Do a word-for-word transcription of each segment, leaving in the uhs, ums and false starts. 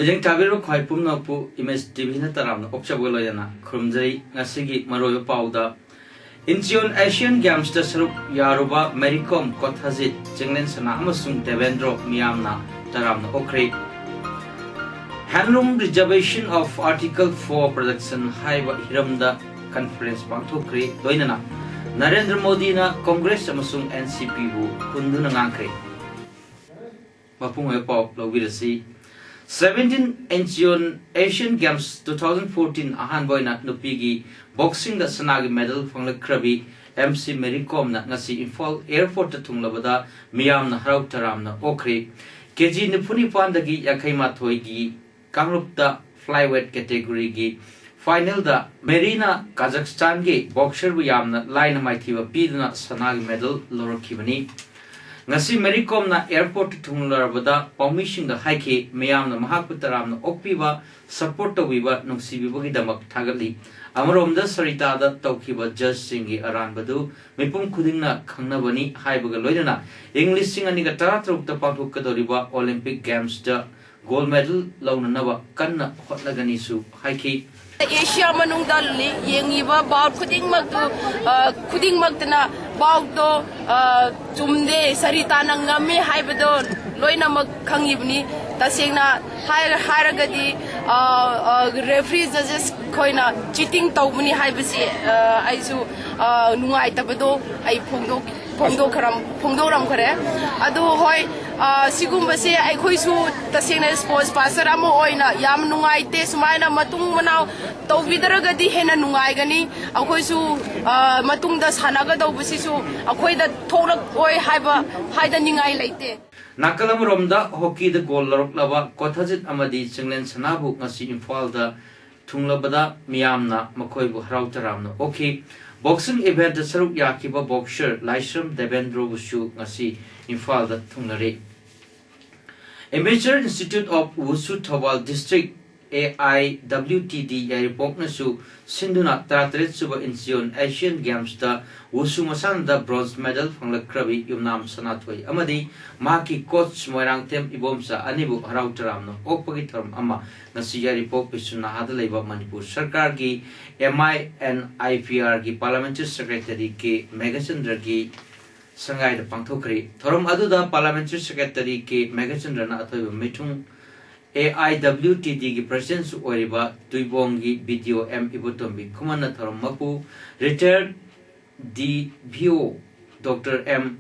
ꯃꯤꯖꯦꯡ ꯇꯥꯕꯤꯔꯤꯕ ꯈ꯭ꯋꯥꯏ ꯄꯨꯝꯅꯃꯛꯄꯨ ꯏꯃꯦꯖ ꯇꯤꯚꯤꯅ ꯇꯔꯥꯝꯅ ꯑꯣꯛꯆꯕꯒ ꯂꯣꯏꯅꯅ ꯈꯨꯔꯨꯝꯖꯔꯤ꯫ ꯉꯁꯤꯒꯤ ꯃꯔꯨꯑꯣꯏꯕ ꯄꯥꯎꯗ, ꯏꯟꯆꯤꯌꯣꯟ ꯑꯦꯁꯤꯌꯥꯟ ꯒꯦꯝꯁꯇ ꯁꯔꯨꯛ ꯌꯥꯔꯨꯕ ꯃꯦꯔꯤ ꯀꯣꯝ, ꯀꯣꯊꯥꯖꯤꯠ, ꯆꯤꯡꯂꯦꯟ ꯁꯅꯥ ꯑꯃꯁꯨꯡ ꯗꯦꯕꯦꯟꯗ꯭ꯔꯣ ꯃꯤꯌꯥꯝꯅ ꯇꯔꯥꯝꯅ ꯑꯣꯛꯈ꯭ꯔꯦ꯫ Handloom Reservation of Article four Production ꯍꯥꯏꯕ ꯍꯤꯔꯝꯗ ꯀꯟꯐꯔꯦꯟꯁ ꯄꯥꯡꯊꯣꯛꯈ꯭ꯔꯦ꯫ ꯂꯣꯏꯅꯅ ꯅꯔꯦꯟꯗ꯭ꯔ ꯃꯣꯗꯤꯅ ꯀꯣꯡꯒ꯭ꯔꯦꯁ ꯑꯃꯁꯨꯡ ꯑꯦꯟ ꯁꯤ ꯄꯤꯕꯨ ꯍꯨꯟꯗꯨꯅ ꯉꯥꯡꯈ꯭ꯔꯦ꯫ ꯃꯄꯨꯡ ꯑꯣꯏꯕ ꯄꯥꯎ ꯂꯧꯕꯤꯔꯁꯤ꯫ Seventeen Incheon Asian Games two thousand fourteen ꯑꯍꯥꯟꯕ ꯑꯣꯏꯅ ꯅꯨꯄꯤꯒꯤ ꯕꯣꯛꯁꯤꯡꯗ ꯁꯅꯥꯒꯤ ꯃꯦꯗꯜ ꯐꯪꯂꯛꯈ꯭ꯔꯕꯤ ꯑꯦꯝ ꯁꯤ ꯃꯦꯔꯤ ꯀꯣꯝꯅ ꯉꯁꯤ ꯏꯝꯐꯥꯜ ꯑꯦꯌꯔꯄꯣꯔꯠꯇ ꯊꯨꯡꯂꯕꯗ ꯃꯤꯌꯥꯝꯅ ꯍꯔꯥꯎ ꯇꯔꯥꯝꯅ ꯑꯣꯛꯈ꯭ꯔꯦ꯫ ꯀꯦ ꯖꯤ ꯅꯤꯐꯨ ꯅꯤꯄꯥꯟꯗꯒꯤ ꯌꯥꯡꯈꯩ ꯃꯥꯊꯣꯏꯒꯤ ꯀꯥꯡꯂꯨꯞꯇ ꯐ꯭ꯂꯥꯏꯋꯦꯠ ꯀꯦꯇꯦꯒꯣꯔꯤꯒꯤ ꯐꯥꯏꯅꯦꯜꯗ ꯃꯦꯔꯤꯅ ꯀꯥꯖꯥꯛꯁꯇꯥꯟꯒꯤ ꯕꯣꯛꯁꯔꯕꯨ ꯌꯥꯝꯅ ꯂꯥꯏꯅ ꯃꯥꯏꯊꯤꯕ ꯄꯤꯗꯨꯅ ꯁꯅꯥꯒꯤ ꯃꯦꯗꯜ ꯂꯧꯔꯛꯈꯤꯕꯅꯤ꯫ ꯉꯁꯤ ꯃꯦꯔꯤ ꯀꯣꯝꯅ ꯑꯦꯌꯔꯄꯣꯔꯠꯇ ꯊꯨꯡꯂꯔꯕꯗ ꯄꯥꯎꯃꯤꯁꯤꯡꯗ ꯍꯥꯏꯈꯤ, ꯃꯤꯌꯥꯝꯅ ꯃꯍꯥꯛꯄꯨ ꯇꯔꯥꯝꯅ ꯑꯣꯛꯄꯤꯕ, ꯁꯄꯣꯔꯠ ꯇꯧꯕꯤꯕ, ꯅꯨꯡꯁꯤꯕꯤꯕꯒꯤꯗꯃꯛ ꯊꯥꯒꯠꯂꯤ꯫ ꯑꯃꯔꯣꯝꯗ ꯁꯔꯤꯇꯥꯗ ꯇꯧꯈꯤꯕ ꯖꯖꯁꯤꯡꯒꯤ ꯑꯔꯥꯟꯕꯗꯨ ꯃꯤꯄꯨꯝ ꯈꯨꯗꯤꯡꯅ ꯈꯪꯅꯕꯅꯤ ꯍꯥꯏꯕꯒ ꯂꯣꯏꯅꯅ ꯏꯪ ꯂꯤꯁꯤꯡ ꯑꯅꯤꯒ ꯇꯔꯥꯇꯔꯨꯛꯇ ꯄꯥꯡꯊꯣꯛꯀꯗꯧꯔꯤꯕ ꯑꯣꯂꯤꯝꯄꯤꯛ ꯒꯦꯝꯁꯇ ꯒꯣꯜ ꯃꯦꯗꯜ ꯂꯧꯅꯅꯕ ꯀꯟꯅ ꯍꯣꯠꯅꯒꯅꯤꯁꯨ ꯍꯥꯏꯈꯤ꯫ ꯑꯦꯁꯤꯌꯥ ꯃꯅꯨꯡꯗ ꯂꯤ-, ꯌꯦꯡꯉꯤꯕ ꯕꯥꯎꯠ ꯈꯨꯗꯤꯡꯃꯛꯇꯨ, ꯑ, ꯈꯨꯗꯤꯡꯃꯛꯇꯅ ꯕꯥꯎꯠꯇꯣ, ꯑ, ꯆꯨꯝꯗꯦ, ꯁꯔꯤꯇꯥꯅ ꯉꯝꯃꯤ ꯍꯥꯏꯕꯗꯣ ꯂꯣꯏꯅꯃꯛ ꯈꯪꯉꯤꯕꯅꯤ꯫ ꯇꯁꯦꯡꯅ ꯍꯥꯏꯔ-, ꯍꯥꯏꯔꯒꯗꯤ, ꯑ, ꯑ, ꯔꯦꯐ꯭ꯔꯤ, ꯖꯖꯦꯁ ꯈꯣꯏꯅ ꯆꯤꯇꯤꯡ ꯇꯧꯕꯅꯤ ꯍꯥꯏꯕꯁꯤ, ꯑ, ꯑꯩꯁꯨ, ꯑ, ꯅꯨꯡꯉꯥꯏꯇꯕꯗꯣ ꯑꯩ ꯐꯣꯡꯗꯣꯛ-, ꯐꯣꯡꯗꯣꯛꯈ꯭ꯔꯝ-, ꯐꯣꯡꯗꯣꯛꯂꯝꯈ꯭ꯔꯦ꯫ ꯑꯗꯨ ꯍꯣꯏ, ꯑ, ꯁꯤꯒꯨꯝꯕꯁꯦ ꯑꯩꯈꯣꯏꯁꯨ ꯇꯁꯦꯡꯅ ꯁ꯭ꯄꯣꯔꯠꯁ ꯄꯥꯔꯁꯟ ꯑꯃ ꯑꯣꯏꯅ ꯌꯥꯝ ꯅꯨꯡꯉꯥꯏꯇꯦ꯫ ꯁꯨꯃꯥꯏꯅ ꯃꯇꯨꯡ ꯃꯅꯥꯎ ꯇꯧꯕꯤꯗ꯭ꯔꯒꯗꯤ ꯍꯦꯟꯅ ꯅꯨꯡꯉꯥꯏꯒꯅꯤ꯫ ꯑꯩꯈꯣꯏꯁꯨ, ꯑ, ꯃꯇꯨꯡꯗ ꯁꯥꯟꯅꯒꯗꯧꯕꯁꯤꯁꯨ ꯑꯩꯈꯣꯏꯗ ꯊꯣꯛꯂꯛꯑꯣꯏ ꯍꯥꯏꯕ ꯍꯥꯏꯗꯅꯤꯡꯉꯥꯏ ꯂꯩꯇꯦ꯫ ꯅꯥꯀꯜ ꯑꯃꯔꯣꯝꯗ ꯍꯣꯀꯤꯗ ꯒꯣꯜ ꯂꯧꯔꯛꯂꯕ ꯀꯣꯊꯥꯖꯤꯠ ꯑꯃꯗꯤ ꯆꯤꯡꯂꯦꯟ ꯁꯅꯥꯕꯨ ꯉꯁꯤ ꯏꯝꯐꯥꯜꯗ ꯊꯨꯡꯂꯕꯗ ꯃꯤꯌꯥꯝꯅ ꯃꯈꯣꯏꯕꯨ ꯍꯔꯥꯎ ꯇꯔꯥꯝꯅ ꯑꯣꯛꯈꯤ꯫ Boxing event ꯇ ꯁꯔꯨꯛ ꯌꯥꯈꯤꯕ boxer ꯂꯥꯏꯁ꯭ꯔꯝ ꯗꯦꯕꯦꯟꯗ꯭ꯔꯣꯕꯨꯁꯨ ꯉꯁꯤ ꯏꯝꯐꯥꯜꯗ ꯊꯨꯡꯂꯔꯤ꯫ Amateur Institute of Wushu Thoubal District, A I W T D ꯌꯥꯏꯔꯤꯄꯣꯛꯅꯁꯨ ꯁꯤꯟꯗꯨꯅ ꯇꯔꯥꯇꯔꯦꯠ ꯁꯨꯕ Incheon Asian Games ꯇ Wushu ꯃꯁꯥꯟꯅꯗ bronze medal ꯐꯪꯂꯛꯈ꯭ꯔꯕꯤ ꯌꯨꯝꯅꯥꯝ ꯁꯅꯥꯊꯣꯏ ꯑꯃꯗꯤ ꯃꯍꯥꯛꯀꯤ coach ꯃꯣꯏꯔꯥꯡꯊꯦꯝ ꯏꯕꯣꯝꯆꯥ ꯑꯅꯤꯕꯨ ꯍꯔꯥꯎ ꯇꯔꯥꯝꯅ ꯑꯣꯛꯄꯒꯤ ꯊꯧꯔꯝ ꯑꯃ ꯉꯁꯤ ꯌꯥꯏꯔꯤꯄꯣꯛ ꯕꯤꯁ꯭ꯋꯅꯥꯊꯗ ꯂꯩꯕ ꯃꯅꯤꯄꯨꯔ ꯁꯔꯀꯥꯔꯒꯤ M I and I P R ꯒꯤ Parliamentary Secretary ꯀꯦ ꯃꯦꯘꯆꯟꯗ꯭ꯔꯒꯤ ꯁꯪꯒꯥꯏꯗ ꯄꯥꯡꯊꯣꯛꯈ꯭ꯔꯦ꯫ ꯊꯧꯔꯝ ꯑꯗꯨꯗ Parliamentary Secretary ꯀꯦ ꯃꯦꯘꯆꯟꯗ꯭ꯔꯅ ꯑꯊꯣꯏꯕ ꯃꯤꯊꯨꯡ, A I W T D ꯒꯤ President ꯁꯨ ꯑꯣꯏꯔꯤꯕ ꯇꯨꯏꯕꯣꯡꯒꯤ B D O M ꯏꯕꯣꯇꯣꯝꯕꯤ ꯈꯨꯃꯟꯅ ꯊꯧꯔꯝ ꯃꯄꯨ, Retired D V O Doctor M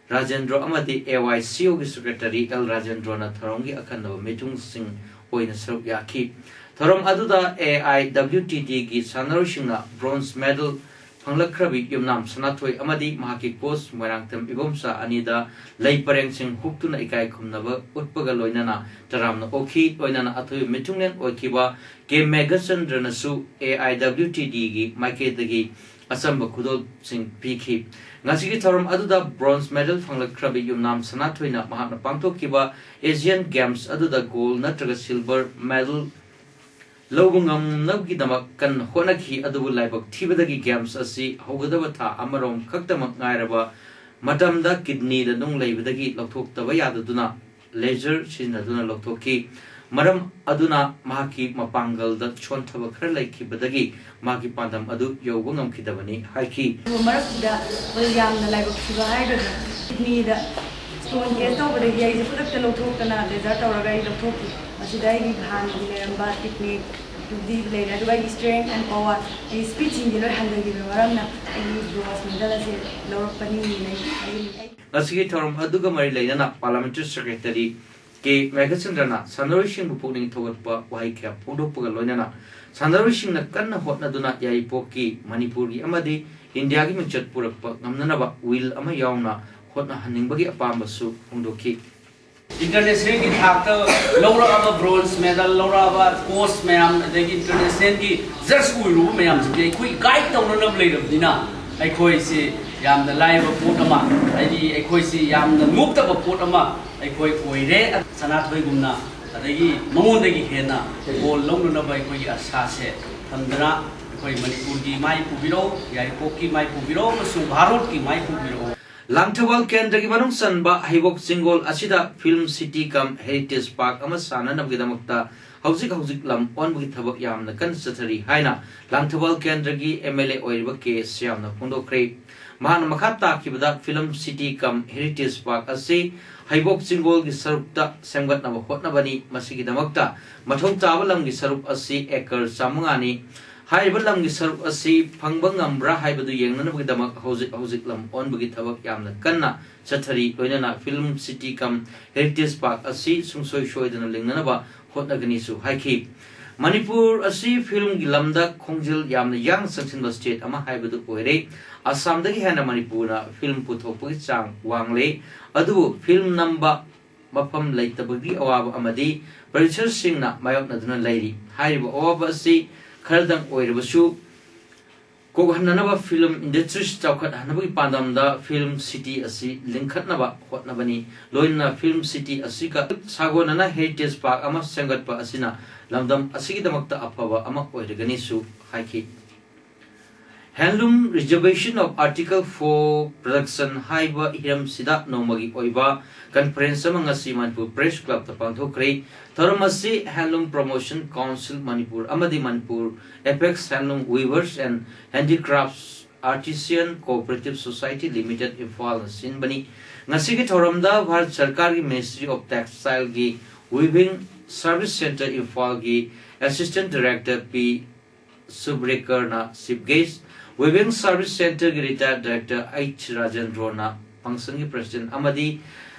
Rajendro ꯑꯃꯗꯤ A Y C O ꯒꯤ Secretary L ꯔꯥꯖꯦꯟꯗ꯭ꯔꯣꯅ ꯊꯧꯔꯝꯒꯤ ꯑꯈꯟꯅꯕ ꯃꯤꯊꯨꯡꯁꯤꯡ ꯑꯣꯏꯅ ꯁꯔꯨꯛ ꯌꯥꯈꯤ꯫ ꯊꯧꯔꯝ ꯑꯗꯨꯗ A I W T D ꯒꯤ ꯁꯥꯟꯅꯔꯣꯏꯁꯤꯡꯅ bronze medal ꯐꯪꯂꯛꯈ꯭ꯔꯕꯤ ꯌꯨꯝꯅꯥꯝ ꯁꯅꯥꯊꯣꯏ ꯑꯃꯗꯤ ꯃꯍꯥꯛꯀꯤ coach ꯃꯣꯏꯔꯥꯡꯊꯦꯝ ꯏꯕꯣꯝꯆꯥ ꯑꯅꯤꯗ ꯂꯩ ꯄꯔꯦꯡꯁꯤꯡ ꯍꯨꯛꯇꯨꯅ ꯏꯀꯥꯏ ꯈꯨꯝꯅꯕ ꯎꯠꯄꯒ ꯂꯣꯏꯅꯅ ꯇꯔꯥꯝꯅ ꯑꯣꯛꯈꯤ꯫ ꯂꯣꯏꯅꯅ ꯑꯊꯣꯏꯕ ꯃꯤꯊꯨꯡꯂꯦꯟ ꯑꯣꯏꯈꯤꯕ ꯀꯦ ꯃꯦꯘꯆꯟꯗ꯭ꯔꯅꯁꯨ A I W T D ꯒꯤ ꯃꯥꯏꯀꯩꯗꯒꯤ ꯑꯆꯝꯕ ꯈꯨꯗꯣꯜꯁꯤꯡ ꯄꯤꯈꯤ꯫ ꯉꯁꯤꯒꯤ ꯊꯧꯔꯝ ꯑꯗꯨꯗ bronze medal ꯐꯪꯂꯛꯈ꯭ꯔꯕꯤ ꯌꯨꯝꯅꯥꯝ ꯁꯅꯥꯊꯣꯏꯅ ꯃꯍꯥꯛꯅ ꯄꯥꯡꯊꯣꯛꯈꯤꯕ Asian Games ꯑꯗꯨꯗ gold ꯅꯠꯇ꯭ꯔꯒ silver medal ꯂꯧꯕ ꯉꯝꯅꯕꯒꯤꯗꯃꯛ ꯀꯟꯅ ꯍꯣꯠꯅꯈꯤ꯫ ꯑꯗꯨꯕꯨ ꯂꯥꯏꯕꯛ ꯊꯤꯕꯗꯒꯤ games ꯑꯁꯤ ꯍꯧꯒꯗꯕ ꯊꯥ ꯑꯃꯔꯣꯝ ꯈꯛꯇꯃꯛ ꯉꯥꯏꯔꯕ ꯃꯇꯝꯗ kidney ꯗ ꯅꯨꯡ ꯂꯩꯕꯗꯒꯤ ꯂꯧꯊꯣꯛꯇꯕ ꯌꯥꯗꯗꯨꯅ laser ꯁꯤꯖꯤꯟꯅꯗꯨꯅ ꯂꯧꯊꯣꯛꯈꯤ꯫ ꯃꯔꯝ ꯑꯗꯨꯅ ꯃꯍꯥꯛꯀꯤ ꯃꯄꯥꯡꯒꯜꯗ ꯁꯣꯟꯊꯕ ꯈꯔ ꯂꯩꯈꯤꯕꯗꯒꯤ ꯃꯍꯥꯛꯀꯤ ꯄꯥꯟꯗꯝ ꯑꯗꯨ ꯌꯧꯕ ꯉꯝꯈꯤꯗꯕꯅꯤ ꯍꯥꯏꯈꯤ꯫ ꯑꯗꯨꯕꯨ ꯃꯔꯛꯁꯤꯗ ꯑꯩꯈꯣꯏ ꯌꯥꯝꯅ ꯂꯥꯏꯕꯛ ꯊꯤꯕ ꯍꯥꯏꯒꯗ꯭ꯔꯥ, kidney ꯗ stone case ꯇꯧꯕꯗꯒꯤ ꯑꯩꯁꯦ ꯈꯨꯗꯛꯇ ꯂꯧꯊꯣꯛꯇꯅ laser ꯇꯧꯔꯒ ꯑꯩ ꯂꯧꯊꯣꯛꯈꯤ꯫ ꯃꯁꯤꯗ ꯑꯩꯒꯤ ꯍꯥꯟꯅꯒꯤ ꯂꯩꯔꯝꯕ kidney ꯗꯨꯗꯤ ꯂꯩꯔꯦ, ꯑꯗꯨꯒ ꯑꯩꯒꯤ strength and power, ꯑꯩꯒꯤ speed ꯁꯤꯡꯁꯦ ꯂꯣꯏ ꯍꯟꯊꯈꯤꯕ ꯃꯔꯝꯅ ꯑꯩꯒꯤ bronze medal ꯑꯁꯦ ꯂꯧꯔꯛꯄꯅꯤ꯫ ꯑꯩ, ꯑꯩ ꯉꯁꯤꯒꯤ ꯊꯧꯔꯝ ꯑꯗꯨꯒ ꯃꯔꯤ ꯂꯩꯅꯅ Parliamentary Secretary ꯀꯦ ꯃꯦꯘꯆꯟꯗ꯭ꯔꯅ ꯁꯥꯟꯅꯔꯣꯏꯁꯤꯡꯕꯨ ꯄꯨꯛꯅꯤꯡ ꯊꯧꯒꯠꯄ ꯋꯥꯍꯩ ꯀꯌꯥ ꯐꯣꯡꯗꯣꯛꯄꯒ ꯂꯣꯏꯅꯅ ꯁꯥꯟꯅꯔꯣꯏꯁꯤꯡꯅ ꯀꯟꯅ ꯍꯣꯠꯅꯗꯨꯅ ꯌꯥꯏꯔꯤꯄꯣꯛꯀꯤ, ꯃꯅꯤꯄꯨꯔꯒꯤ ꯑꯃꯗꯤ ꯏꯟꯗꯤꯌꯥꯒꯤ ꯃꯤꯡꯆꯠ ꯄꯨꯔꯛꯄ ꯉꯝꯅꯅꯕ will ꯑꯃ ꯌꯥꯎꯅ ꯍꯣꯠꯅꯍꯟꯅꯤꯡꯕꯒꯤ ꯑꯄꯥꯝꯕꯁꯨ ꯐꯣꯡꯗꯣꯛꯈꯤ꯫ ꯏꯟꯇꯔꯅꯦꯁꯅꯦꯜꯒꯤ ꯊꯥꯛꯇ ꯂꯧꯔꯛꯑꯕ ꯕ꯭ꯔꯣꯟꯖ ꯃꯦꯗꯜ ꯂꯧꯔꯛꯑꯕ ꯀꯣꯆ ꯃꯌꯥꯝ, ꯑꯗꯒꯤ ꯏꯟꯇꯔꯅꯦꯁꯅꯦꯜꯒꯤ ꯖꯖ ꯑꯣꯏꯔꯨꯕ ꯃꯌꯥꯝꯁꯤꯡꯁꯦ ꯑꯩꯈꯣꯏ ꯒꯥꯏꯗ ꯇꯧꯅꯅꯕ ꯂꯩꯔꯕꯅꯤꯅ, ꯑꯩꯈꯣꯏꯁꯤ ꯌꯥꯝꯅ ꯂꯥꯏꯕ ꯄꯣꯠ ꯑꯃ, ꯍꯥꯏꯗꯤ ꯑꯩꯈꯣꯏꯁꯤ ꯌꯥꯝꯅ ꯅꯣꯞꯇꯕ ꯄꯣꯠ ꯑꯃ ꯑꯩꯈꯣꯏ ꯑꯣꯏꯔꯦ꯫ ꯁꯅꯥꯊꯣꯏꯒꯨꯝꯅ, ꯑꯗꯒꯤ ꯃꯉꯣꯟꯗꯒꯤ ꯍꯦꯟꯅ ꯕꯣꯜ ꯂꯧꯅꯅꯕ ꯑꯩꯈꯣꯏꯒꯤ ꯑꯁꯥꯁꯦ ꯊꯝꯗꯅ, ꯑꯩꯈꯣꯏ ꯃꯅꯤꯄꯨꯔꯒꯤ ꯃꯥꯏ ꯄꯨꯕꯤꯔꯛꯎ, ꯌꯥꯏꯔꯤꯄꯣꯛꯀꯤ ꯃꯥꯏ ꯄꯨꯕꯤꯔꯛꯎ ꯑꯃꯁꯨꯡ ꯚꯥꯔꯠꯀꯤ ꯃꯥꯏ ꯄꯨꯕꯤꯔꯛꯎ꯫ ꯂꯥꯡꯊꯕꯥꯜ ꯀꯦꯟꯗ꯭ꯔꯒꯤ ꯃꯅꯨꯡ ꯆꯟꯕ ꯍꯩꯕꯣꯛ ꯆꯤꯡꯒꯣꯜ ꯑꯁꯤꯗ ꯐꯤꯜꯝ ꯁꯤꯇꯤ ꯀꯝ ꯍꯦꯔꯤꯇꯦꯖ ꯄꯥꯔꯛ ꯑꯃ ꯁꯥꯅꯅꯕꯒꯤꯗꯃꯛꯇ ꯍꯧꯖꯤꯛ ꯍꯧꯖꯤꯛ ꯂꯝ ꯑꯣꯟꯕꯒꯤ ꯊꯕꯛ ꯌꯥꯝꯅ ꯀꯟꯅ ꯆꯠꯊꯔꯤ ꯍꯥꯏꯅ ꯂꯥꯡꯊꯕꯥꯜ ꯀꯦꯟꯗ꯭ꯔꯒꯤ ꯑꯦꯝ ꯑꯦꯜ ꯑꯦ ꯑꯣꯏꯔꯤꯕ ꯀꯦ ꯁ꯭ꯌꯥꯝꯅ ꯐꯣꯡꯗꯣꯛꯈ꯭ꯔꯦ꯫ ꯃꯍꯥꯛꯅ ꯃꯈꯥ ꯇꯥꯈꯤꯕꯗ, ꯐꯤꯜꯝ ꯁꯤꯇꯤ ꯀꯝ ꯍꯦꯔꯤꯇꯦꯖ ꯄꯥꯔꯛ ꯑꯁꯤ ꯍꯩꯕꯣꯛ ꯆꯤꯡꯒꯣꯜꯒꯤ ꯁꯔꯨꯛꯇ ꯁꯦꯝꯒꯠꯅꯕ ꯍꯣꯠꯅꯕꯅꯤ꯫ ꯃꯁꯤꯒꯤꯗꯃꯛꯇ ꯃꯊꯧ ꯇꯥꯕ ꯂꯝꯒꯤ ꯁꯔꯨꯛ ꯑꯁꯤ ꯑꯦꯀꯔ ꯆꯥꯃꯉꯥꯅꯤ꯫ ꯍꯥꯏꯔꯤꯕ ꯂꯝꯒꯤ ꯁꯔꯨꯛ ꯑꯁꯤ ꯐꯪꯕ ꯉꯝꯕ꯭ꯔꯥ ꯍꯥꯏꯕꯗꯨ ꯌꯦꯡꯅꯅꯕꯒꯤꯗꯃꯛ ꯍꯧꯖꯤꯛ ꯍꯧꯖꯤꯛ ꯂꯝ ꯑꯣꯟꯕꯒꯤ ꯊꯕꯛ ꯌꯥꯝꯅ ꯀꯟꯅ ꯆꯠꯊꯔꯤ꯫ ꯂꯣꯏꯅꯅ ꯐꯤꯜꯝ ꯁꯤꯇꯤ ꯀꯝ ꯍꯦꯔꯤꯇꯦꯖ ꯄꯥꯔꯛ ꯑꯁꯤ ꯁꯨꯡꯁꯣꯏ ꯁꯣꯏꯗꯅ ꯂꯤꯡꯅꯅꯕ ꯍꯣꯠꯅꯒꯅꯤꯁꯨ ꯍꯥꯏꯈꯤ꯫ ꯃꯅꯤꯄꯨꯔ ꯑꯁꯤ ꯐꯤꯜꯝꯒꯤ ꯂꯝꯗ ꯈꯣꯡꯖꯦꯜ ꯌꯥꯝꯅ ꯌꯥꯡꯅ ꯆꯪꯁꯤꯟꯕ ꯁ꯭ꯇꯦꯠ ꯑꯃ ꯍꯥꯏꯕꯗꯨ ꯑꯣꯏꯔꯦ꯫ ꯑꯁꯥꯝꯗꯒꯤ ꯍꯦꯟꯅ ꯃꯅꯤꯄꯨꯔꯅ ꯐꯤꯜꯝ ꯄꯨꯊꯣꯛꯄꯒꯤ ꯆꯥꯡ ꯋꯥꯡꯂꯦ꯫ ꯑꯗꯨꯕꯨ ꯐꯤꯜꯝ ꯅꯝꯕ ꯃꯐꯝ ꯂꯩꯇꯕꯒꯤ ꯑꯋꯥꯕ ꯑꯃꯗꯤ ꯄ꯭ꯔꯗ꯭ꯌꯨꯁꯔꯁꯤꯡꯅ ꯃꯥꯌꯣꯛꯅꯗꯨꯅ ꯂꯩꯔꯤ꯫ ꯍꯥꯏꯔꯤꯕ ꯑꯋꯥꯕ ꯑꯁꯤ ꯈꯔꯗꯪ ꯑꯣꯏꯔꯕꯁꯨ ꯀꯣꯛꯍꯟꯅꯅꯕ, ꯐꯤꯜꯝ ꯏꯟꯗꯁꯇ꯭ꯔꯤꯁ ꯆꯥꯎꯈꯠꯍꯟꯅꯕꯒꯤ ꯄꯥꯟꯗꯝꯗ ꯐꯤꯜꯝ ꯁꯤꯇꯤ ꯑꯁꯤ ꯂꯤꯡꯈꯠꯅꯕ ꯍꯣꯠꯅꯕꯅꯤ꯫ ꯂꯣꯏꯅꯅ ꯐꯤꯜꯝ ꯁꯤꯇꯤ ꯑꯁꯤꯒ ꯁꯥꯒꯣꯟꯅꯅ ꯍꯦꯔꯤꯇꯦꯖ ꯄꯥꯔꯛ ꯑꯃ ꯁꯦꯝꯒꯠꯄ ꯑꯁꯤꯅ ꯂꯝꯗꯝ ꯑꯁꯤꯒꯤꯗꯃꯛꯇ ꯑꯐꯕ ꯑꯃ ꯑꯣꯏꯔꯒꯅꯤꯁꯨ ꯍꯥꯏꯈꯤ꯫ Handloom Reservation of Article four Production ꯍꯥꯏꯕ ꯍꯤꯔꯝꯁꯤꯗ ꯅꯣꯡꯃꯒꯤ ꯑꯣꯏꯕ ꯀꯟꯐꯔꯦꯟꯁ ꯑꯃ ꯉꯁꯤ ꯃꯅꯤꯄꯨꯔ ꯄ꯭ꯔꯦꯁ ꯀ꯭ꯂꯕꯇ ꯄꯥꯡꯊꯣꯛꯈ꯭ꯔꯦ꯫ ꯊꯧꯔꯝ ꯑꯁꯤ Handloom Promotion Council ꯃꯅꯤꯄꯨꯔ ꯑꯃꯗꯤ Manipur Apex Handloom Weavers and Handicrafts Artisan Cooperative Society Limited ꯏꯝꯐꯥꯜꯅ ꯁꯤꯟꯕꯅꯤ꯫ ꯉꯁꯤꯒꯤ ꯊꯧꯔꯝꯗ ꯚꯥꯔꯠ ꯁꯔꯀꯥꯔꯒꯤ Ministry of Textileꯒꯤ Weaving Service Centre ꯏꯝꯐꯥꯜꯒꯤ Assistant Director ꯄꯤ ꯁꯨꯕ꯭ꯔꯦꯀꯔꯅ chief guest, Weaving Service Centreꯒꯤ retired director ꯑꯩꯆ ꯔꯥꯖꯦꯟꯗ꯭ꯔꯣꯅ functionꯒꯤ president ꯑꯃꯗꯤ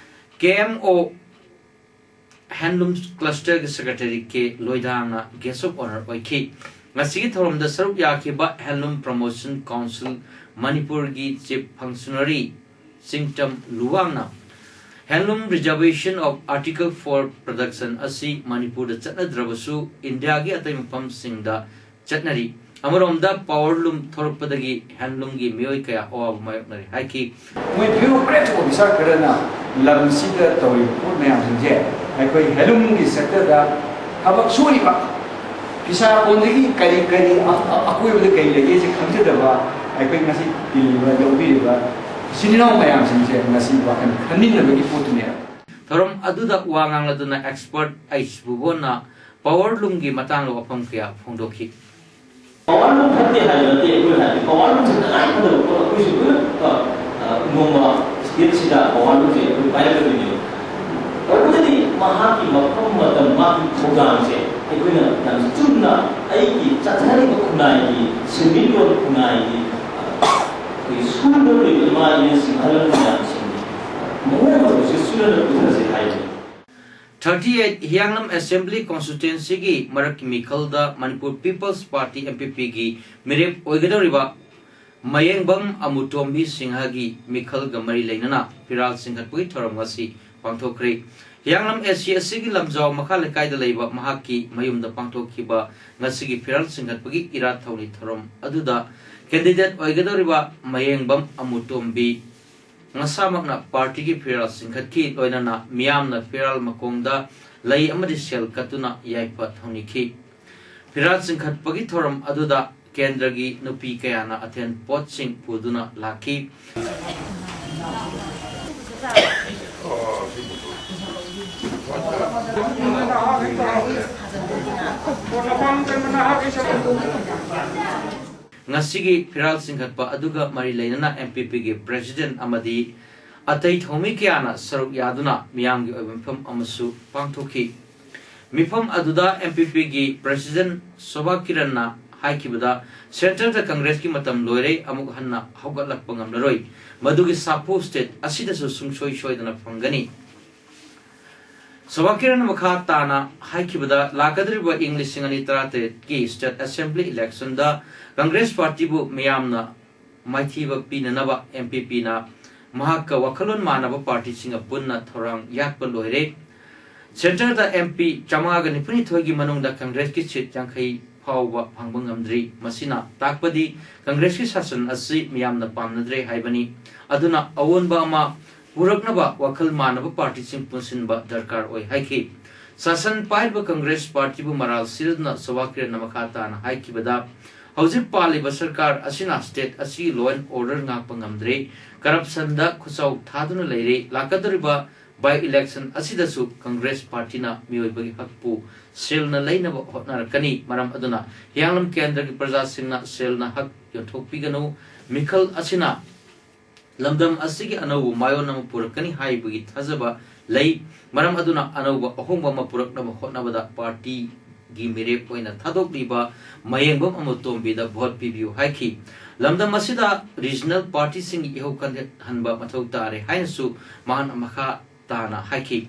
ꯀꯦ ꯑꯦꯝ ꯑꯣ Handloom Clusterꯒꯤ secretary ꯀꯦ ꯂꯣꯏꯗꯥꯡꯅ guest of honour ꯑꯣꯏꯈꯤ꯫ ꯉꯁꯤꯒꯤ ꯊꯧꯔꯝꯗ ꯁꯔꯨꯛ ꯌꯥꯈꯤꯕ Handloom Promotion Council ꯃꯅꯤꯄꯨꯔꯒꯤ chief functionary ꯆꯤꯡꯇꯝ ꯂꯨꯋꯥꯡꯅ Handloom Reservation of Article four Production ꯑꯁꯤ ꯃꯅꯤꯄꯨꯔꯗ ꯆꯠꯅꯗ꯭ꯔꯕꯁꯨ ꯏꯟꯗꯤꯌꯥꯒꯤ ꯑꯇꯩ ꯃꯐꯝꯁꯤꯡꯗ ꯆꯠꯅꯔꯤ꯫ ꯑꯃꯔꯣꯝꯗ power loom ꯊꯣꯔꯛꯄꯗꯒꯤ handloomꯒꯤ ꯃꯤꯑꯣꯏ ꯀꯌꯥ ꯑꯋꯥꯕ ꯃꯥꯌꯣꯛꯅꯔꯤ ꯍꯥꯏꯈꯤ꯫ ꯃꯣꯏ bureaucratic officer ꯈꯔꯅ ꯂꯝꯁꯤꯗ ꯇꯧꯔꯤꯕ ꯄꯣꯠ ꯃꯌꯥꯝꯁꯤꯡꯁꯦ ꯑꯩꯈꯣꯏ handloomꯒꯤ sectorꯗ ꯊꯕꯛ ꯁꯨꯔꯤꯕ ꯐꯤꯁꯥ ꯀꯣꯟꯗꯒꯤ ꯀꯔꯤ ꯀꯔꯤ ꯑ-, ꯑ-, ꯑꯀꯣꯏꯕꯗ ꯀꯔꯤ ꯂꯩꯒꯦꯁꯦ ꯈꯪꯖꯗꯕ ꯑꯩꯈꯣꯏ ꯉꯁꯤ ꯇꯤꯜꯂꯤꯕ ꯂꯧꯕꯤꯔꯤꯕ ꯏꯆꯤꯟ ꯏꯅꯥꯎ ꯃꯌꯥꯝꯁꯤꯡꯁꯦ ꯉꯁꯤ ꯋꯥꯈꯜ ꯈꯟꯃꯤꯟꯅꯕꯒꯤ ꯄꯣꯠꯇꯨꯅꯦꯕ꯫ ꯊꯧꯔꯝ ꯑꯗꯨꯗ ꯋꯥ ꯉꯥꯡꯂꯗꯨꯅ expert ꯑꯩꯆ ꯕꯨꯕꯣꯟꯅ power loomꯒꯤ ꯃꯇꯥꯡꯗ ꯋꯥꯐꯝ ꯀꯌꯥ ꯐꯣꯡꯗꯣꯛꯈꯤ꯫ Power loom ꯐꯠꯇꯦ ꯍꯥꯏꯕ ꯅꯠꯇꯦ, ꯑꯩꯈꯣꯏ ꯍꯥꯏꯗꯤ power loomꯁꯦ ꯇꯉꯥꯏ ꯐꯗꯕ ꯄꯣꯠ, ꯑꯩꯈꯣꯏꯁꯨ ꯂꯣꯏꯅ, ꯑ, ꯑ, ꯅꯣꯡꯃ stateꯁꯤꯗ power loomꯁꯦ ꯑꯩꯈꯣꯏ ꯄꯥꯏꯔꯛꯀꯗꯣꯏꯅꯦꯕ꯫ ꯇꯧꯕꯇꯗꯤ ꯃꯍꯥꯛꯀꯤ ꯃꯐꯝ ꯃꯇꯝ, ꯃꯥꯒꯤ ꯊꯧꯗꯥꯡꯁꯦ ꯑꯩꯈꯣꯏꯅ ꯌꯥꯝ ꯆꯨꯝꯅ ꯑꯩꯒꯤ ꯆꯠꯊꯔꯤꯕ ꯈꯨꯟꯅꯥꯏꯒꯤ, ꯁꯦꯟꯃꯤꯠꯂꯣꯟ ꯈꯨꯟꯅꯥꯏꯒꯤ, ꯑ, ꯑꯩꯈꯣꯏꯒꯤ ꯁꯨꯔꯨꯔꯤꯕ ꯏꯃꯥ ꯏꯕꯦꯟꯁꯤꯡ, ꯑꯍꯜ ꯂꯃꯟ ꯃꯌꯥꯝꯁꯤꯡꯒꯤ ꯃꯑꯣꯡ ꯃꯇꯧꯁꯦ ꯆꯨꯝꯅ ꯄꯨꯊꯁꯦ ꯍꯥꯏꯕꯅꯤ꯫ Thirty eight ꯍꯤꯌꯥꯡꯂꯝ Assembly Constituencyꯒꯤ ꯃꯔꯛꯀꯤ ꯃꯤꯈꯜꯗ Manipur People's Party, MPPꯒꯤ ꯃꯤꯔꯦꯞ ꯑꯣꯏꯒꯗꯧꯔꯤꯕ ꯃꯌꯦꯡꯕꯝ ꯑꯃꯨꯇꯣꯝꯕꯤ ꯁꯤꯡꯍꯒꯤ ꯃꯤꯈꯜꯒ ꯃꯔꯤ ꯂꯩꯅꯅ ꯐꯤꯔꯥꯜ ꯆꯤꯡꯈꯠꯄꯒꯤ ꯊꯧꯔꯝ ꯉꯁꯤ ꯄꯥꯡꯊꯣꯛꯈ꯭ꯔꯦ꯫ ꯍꯤꯌꯥꯡꯂꯝ AC ꯑꯁꯤꯒꯤ ꯂꯝꯖꯥꯎ ꯃꯈꯥ ꯂꯩꯀꯥꯏꯗ ꯂꯩꯕ ꯃꯍꯥꯛꯀꯤ ꯃꯌꯨꯝꯗ ꯄꯥꯡꯊꯣꯛꯈꯤꯕ ꯉꯁꯤꯒꯤ ꯐꯤꯔꯥꯜ ꯆꯤꯡꯈꯠꯄꯒꯤ ꯏꯔꯥꯠ ꯊꯧꯅꯤ ꯊꯧꯔꯝ ꯑꯗꯨꯗ candidate ꯑꯣꯏꯒꯗꯧꯔꯤꯕ ꯃꯌꯦꯡꯕꯝ ꯑꯃꯨꯇꯣꯝꯕꯤ ꯃꯁꯥꯃꯛꯅ partyꯒꯤ ꯐꯤꯔꯥꯜ ꯆꯤꯡꯈꯠꯈꯤ, ꯂꯣꯏꯅꯅ ꯃꯤꯌꯥꯝꯅ ꯐꯤꯔꯥꯜ ꯃꯈꯣꯡꯗ ꯂꯩ ꯑꯃꯗꯤ ꯁꯦꯜ ꯀꯠꯇꯨꯅ ꯌꯥꯏꯐ ꯊꯧꯅꯤꯈꯤ꯫ ꯐꯤꯔꯥꯜ ꯆꯤꯡꯈꯠꯄꯒꯤ ꯊꯧꯔꯝ ꯑꯗꯨꯗ ꯀꯦꯟꯗ꯭ꯔꯒꯤ ꯅꯨꯄꯤ ꯀꯌꯥꯅ ꯑꯊꯦꯟ ꯄꯣꯠꯁꯤꯡ ꯄꯨꯗꯨꯅ ꯂꯥꯛꯈꯤ꯫ ꯉꯁꯤꯒꯤ ꯐꯤꯔꯥꯜ ꯆꯤꯡꯈꯠꯄ ꯑꯗꯨꯒ ꯃꯔꯤ ꯂꯩꯅꯅ MPPꯒꯤ president ꯑꯃꯗꯤ ꯑꯇꯩ ꯊꯧꯃꯤ ꯀꯌꯥꯅ ꯁꯔꯨꯛ ꯌꯥꯗꯨꯅ ꯃꯤꯌꯥꯝꯒꯤ ꯑꯣꯏꯕ ꯃꯤꯐꯝ ꯑꯃꯁꯨ ꯄꯥꯡꯊꯣꯛꯈꯤ꯫ ꯃꯤꯐꯝ ꯑꯗꯨꯗ MPPꯒꯤ president ꯁꯣꯚꯥ ꯀꯤꯔꯟꯅ ꯍꯥꯏꯈꯤꯕꯗ, centreꯗ Congressꯀꯤ ꯃꯇꯝ ꯂꯣꯏꯔꯦ, ꯑꯃꯨꯛ ꯍꯟꯅ ꯍꯧꯒꯠꯂꯛꯄ ꯉꯝꯂꯔꯣꯏ꯫ ꯃꯗꯨꯒꯤ ꯁꯥꯐꯨ state ꯑꯁꯤꯗꯁꯨ ꯁꯨꯡꯁꯣꯏ ꯁꯣꯏꯗꯅ ꯐꯪꯒꯅꯤ꯫ ꯁꯣꯚꯥ ꯀꯤꯔꯟꯅ ꯃꯈꯥ ꯇꯥꯅ ꯍꯥꯏꯈꯤꯕꯗ, ꯂꯥꯛꯀꯗꯧꯔꯤꯕ ꯏꯪ ꯂꯤꯁꯤꯡ ꯑꯅꯤ ꯇꯔꯥꯇꯔꯦꯠꯀꯤ state assembly electionꯗ Congress partyꯕꯨ ꯃꯤꯌꯥꯝꯅ ꯃꯥꯏꯊꯤꯕ ꯄꯤꯅꯅꯕ MPPꯅ ꯃꯍꯥꯛꯀ ꯋꯥꯈꯜꯂꯣꯟ ꯃꯥꯟꯅꯕ ꯄꯥꯔꯇꯤꯁꯤꯡꯒ ꯄꯨꯟꯅ ꯊꯧꯔꯥꯡ ꯌꯥꯠꯄ ꯂꯣꯏꯔꯦ꯫ ꯁꯦꯟꯇꯔꯗ ꯑꯦꯝ ꯄꯤ ꯆꯥꯃꯉꯥꯒ ꯅꯤꯐꯨꯅꯤꯊꯣꯏꯒꯤ ꯃꯅꯨꯡꯗ ꯀꯪꯒ꯭ꯔꯦꯁꯀꯤ ꯁꯤꯠ ꯌꯥꯡꯈꯩ ꯐꯥꯎꯕ ꯐꯪꯕ ꯉꯝꯗ꯭ꯔꯤ꯫ ꯃꯁꯤꯅ ꯇꯥꯛꯄꯗꯤ ꯀꯪꯒ꯭ꯔꯦꯁꯀꯤ ꯁꯥꯁꯟ ꯑꯁꯤ ꯃꯤꯌꯥꯝꯅ ꯄꯥꯝꯅꯗ꯭ꯔꯦ ꯍꯥꯏꯕꯅꯤ꯫ ꯑꯗꯨꯅ ꯑꯑꯣꯟꯕ ꯑꯃ ꯄꯨꯔꯛꯅꯕ ꯋꯥꯈꯜ ꯃꯥꯟꯅꯕ ꯄꯥꯔꯇꯤꯁꯤꯡ ꯄꯨꯟꯁꯤꯟꯕ ꯗꯔꯀꯥꯔ ꯑꯣꯏ ꯍꯥꯏꯈꯤ꯫ ꯁꯥꯁꯟ ꯄꯥꯏꯔꯤꯕ ꯀꯪꯒ꯭ꯔꯦꯁ ꯄꯥꯔꯇꯤꯕꯨ ꯃꯔꯥꯜ ꯁꯤꯗꯨꯅ ꯁꯣꯚꯥ ꯀꯤꯔꯟꯅ ꯃꯈꯥ ꯇꯥꯅ ꯍꯥꯏꯈꯤꯕꯗ, ꯍꯧꯖꯤꯛ ꯄꯥꯜꯂꯤꯕ ꯁꯔꯀꯥꯔ ꯑꯁꯤꯅ ꯁ꯭ꯇꯦꯠ ꯑꯁꯤꯒꯤ law and order ꯉꯥꯛꯄ ꯉꯝꯗ꯭ꯔꯦ, ꯀꯔꯞꯁꯟꯗ ꯈꯨꯠꯆꯥꯎ ꯊꯥꯗꯨꯅ ꯂꯩꯔꯦ, ꯂꯥꯛꯀꯗꯧꯔꯤꯕ by election ꯑꯁꯤꯗꯁꯨ ꯀꯪꯒ꯭ꯔꯦꯁ ꯄꯥꯔꯇꯤꯅ ꯃꯤꯑꯣꯏꯕꯒꯤ ꯍꯛꯄꯨ ꯁꯦꯜꯅ ꯂꯩꯅꯕ ꯍꯣꯠꯅꯔꯛꯀꯅꯤ꯫ ꯃꯔꯝ ꯑꯗꯨꯅ ꯍꯤꯌꯥꯡꯂꯝ ꯀꯦꯟꯗ꯭ꯔꯒꯤ ꯄ꯭ꯔꯖꯥꯁꯤꯡꯅ ꯁꯦꯜꯅ ꯍꯛ ꯌꯣꯟꯊꯣꯛꯄꯤꯒꯅꯨ꯫ ꯃꯤꯈꯜ ꯑꯁꯤꯅ ꯂꯝꯗꯝ ꯑꯁꯤꯒꯤ ꯑꯅꯧꯕ ꯃꯥꯏꯑꯣꯟ ꯑꯃ ꯄꯨꯔꯛꯀꯅꯤ ꯍꯥꯏꯕꯒꯤ ꯊꯥꯖꯕ ꯂꯩ꯫ ꯃꯔꯝ ꯑꯗꯨꯅ ꯑꯅꯧꯕ ꯑꯍꯣꯡꯕ ꯑꯃ ꯄꯨꯔꯛꯅꯕ ꯍꯣꯠꯅꯕꯗ ꯄꯥꯔꯇꯤꯒꯤ ꯃꯤꯔꯦꯞ ꯑꯣꯏꯅ ꯊꯥꯗꯣꯛꯂꯤꯕ ꯃꯌꯦꯡꯕꯝ ꯑꯃꯣꯇꯣꯝꯕꯤꯗ ꯚꯣꯠ ꯄꯤꯕꯤꯌꯨ ꯍꯥꯏꯈꯤ꯫ ꯂꯝꯗꯝ ꯑꯁꯤꯗ ꯔꯤꯖꯅꯦꯜ ꯄꯥꯔꯇꯤꯁꯤꯡꯒꯤ ꯏꯍꯧ ꯀꯟꯈꯠꯍꯟꯕ ꯃꯊꯧ ꯇꯥꯔꯦ ꯍꯥꯏꯅꯁꯨ ꯃꯍꯥꯛꯅ ꯃꯈꯥ ꯇꯥꯅ ꯍꯥꯏꯈꯤ꯫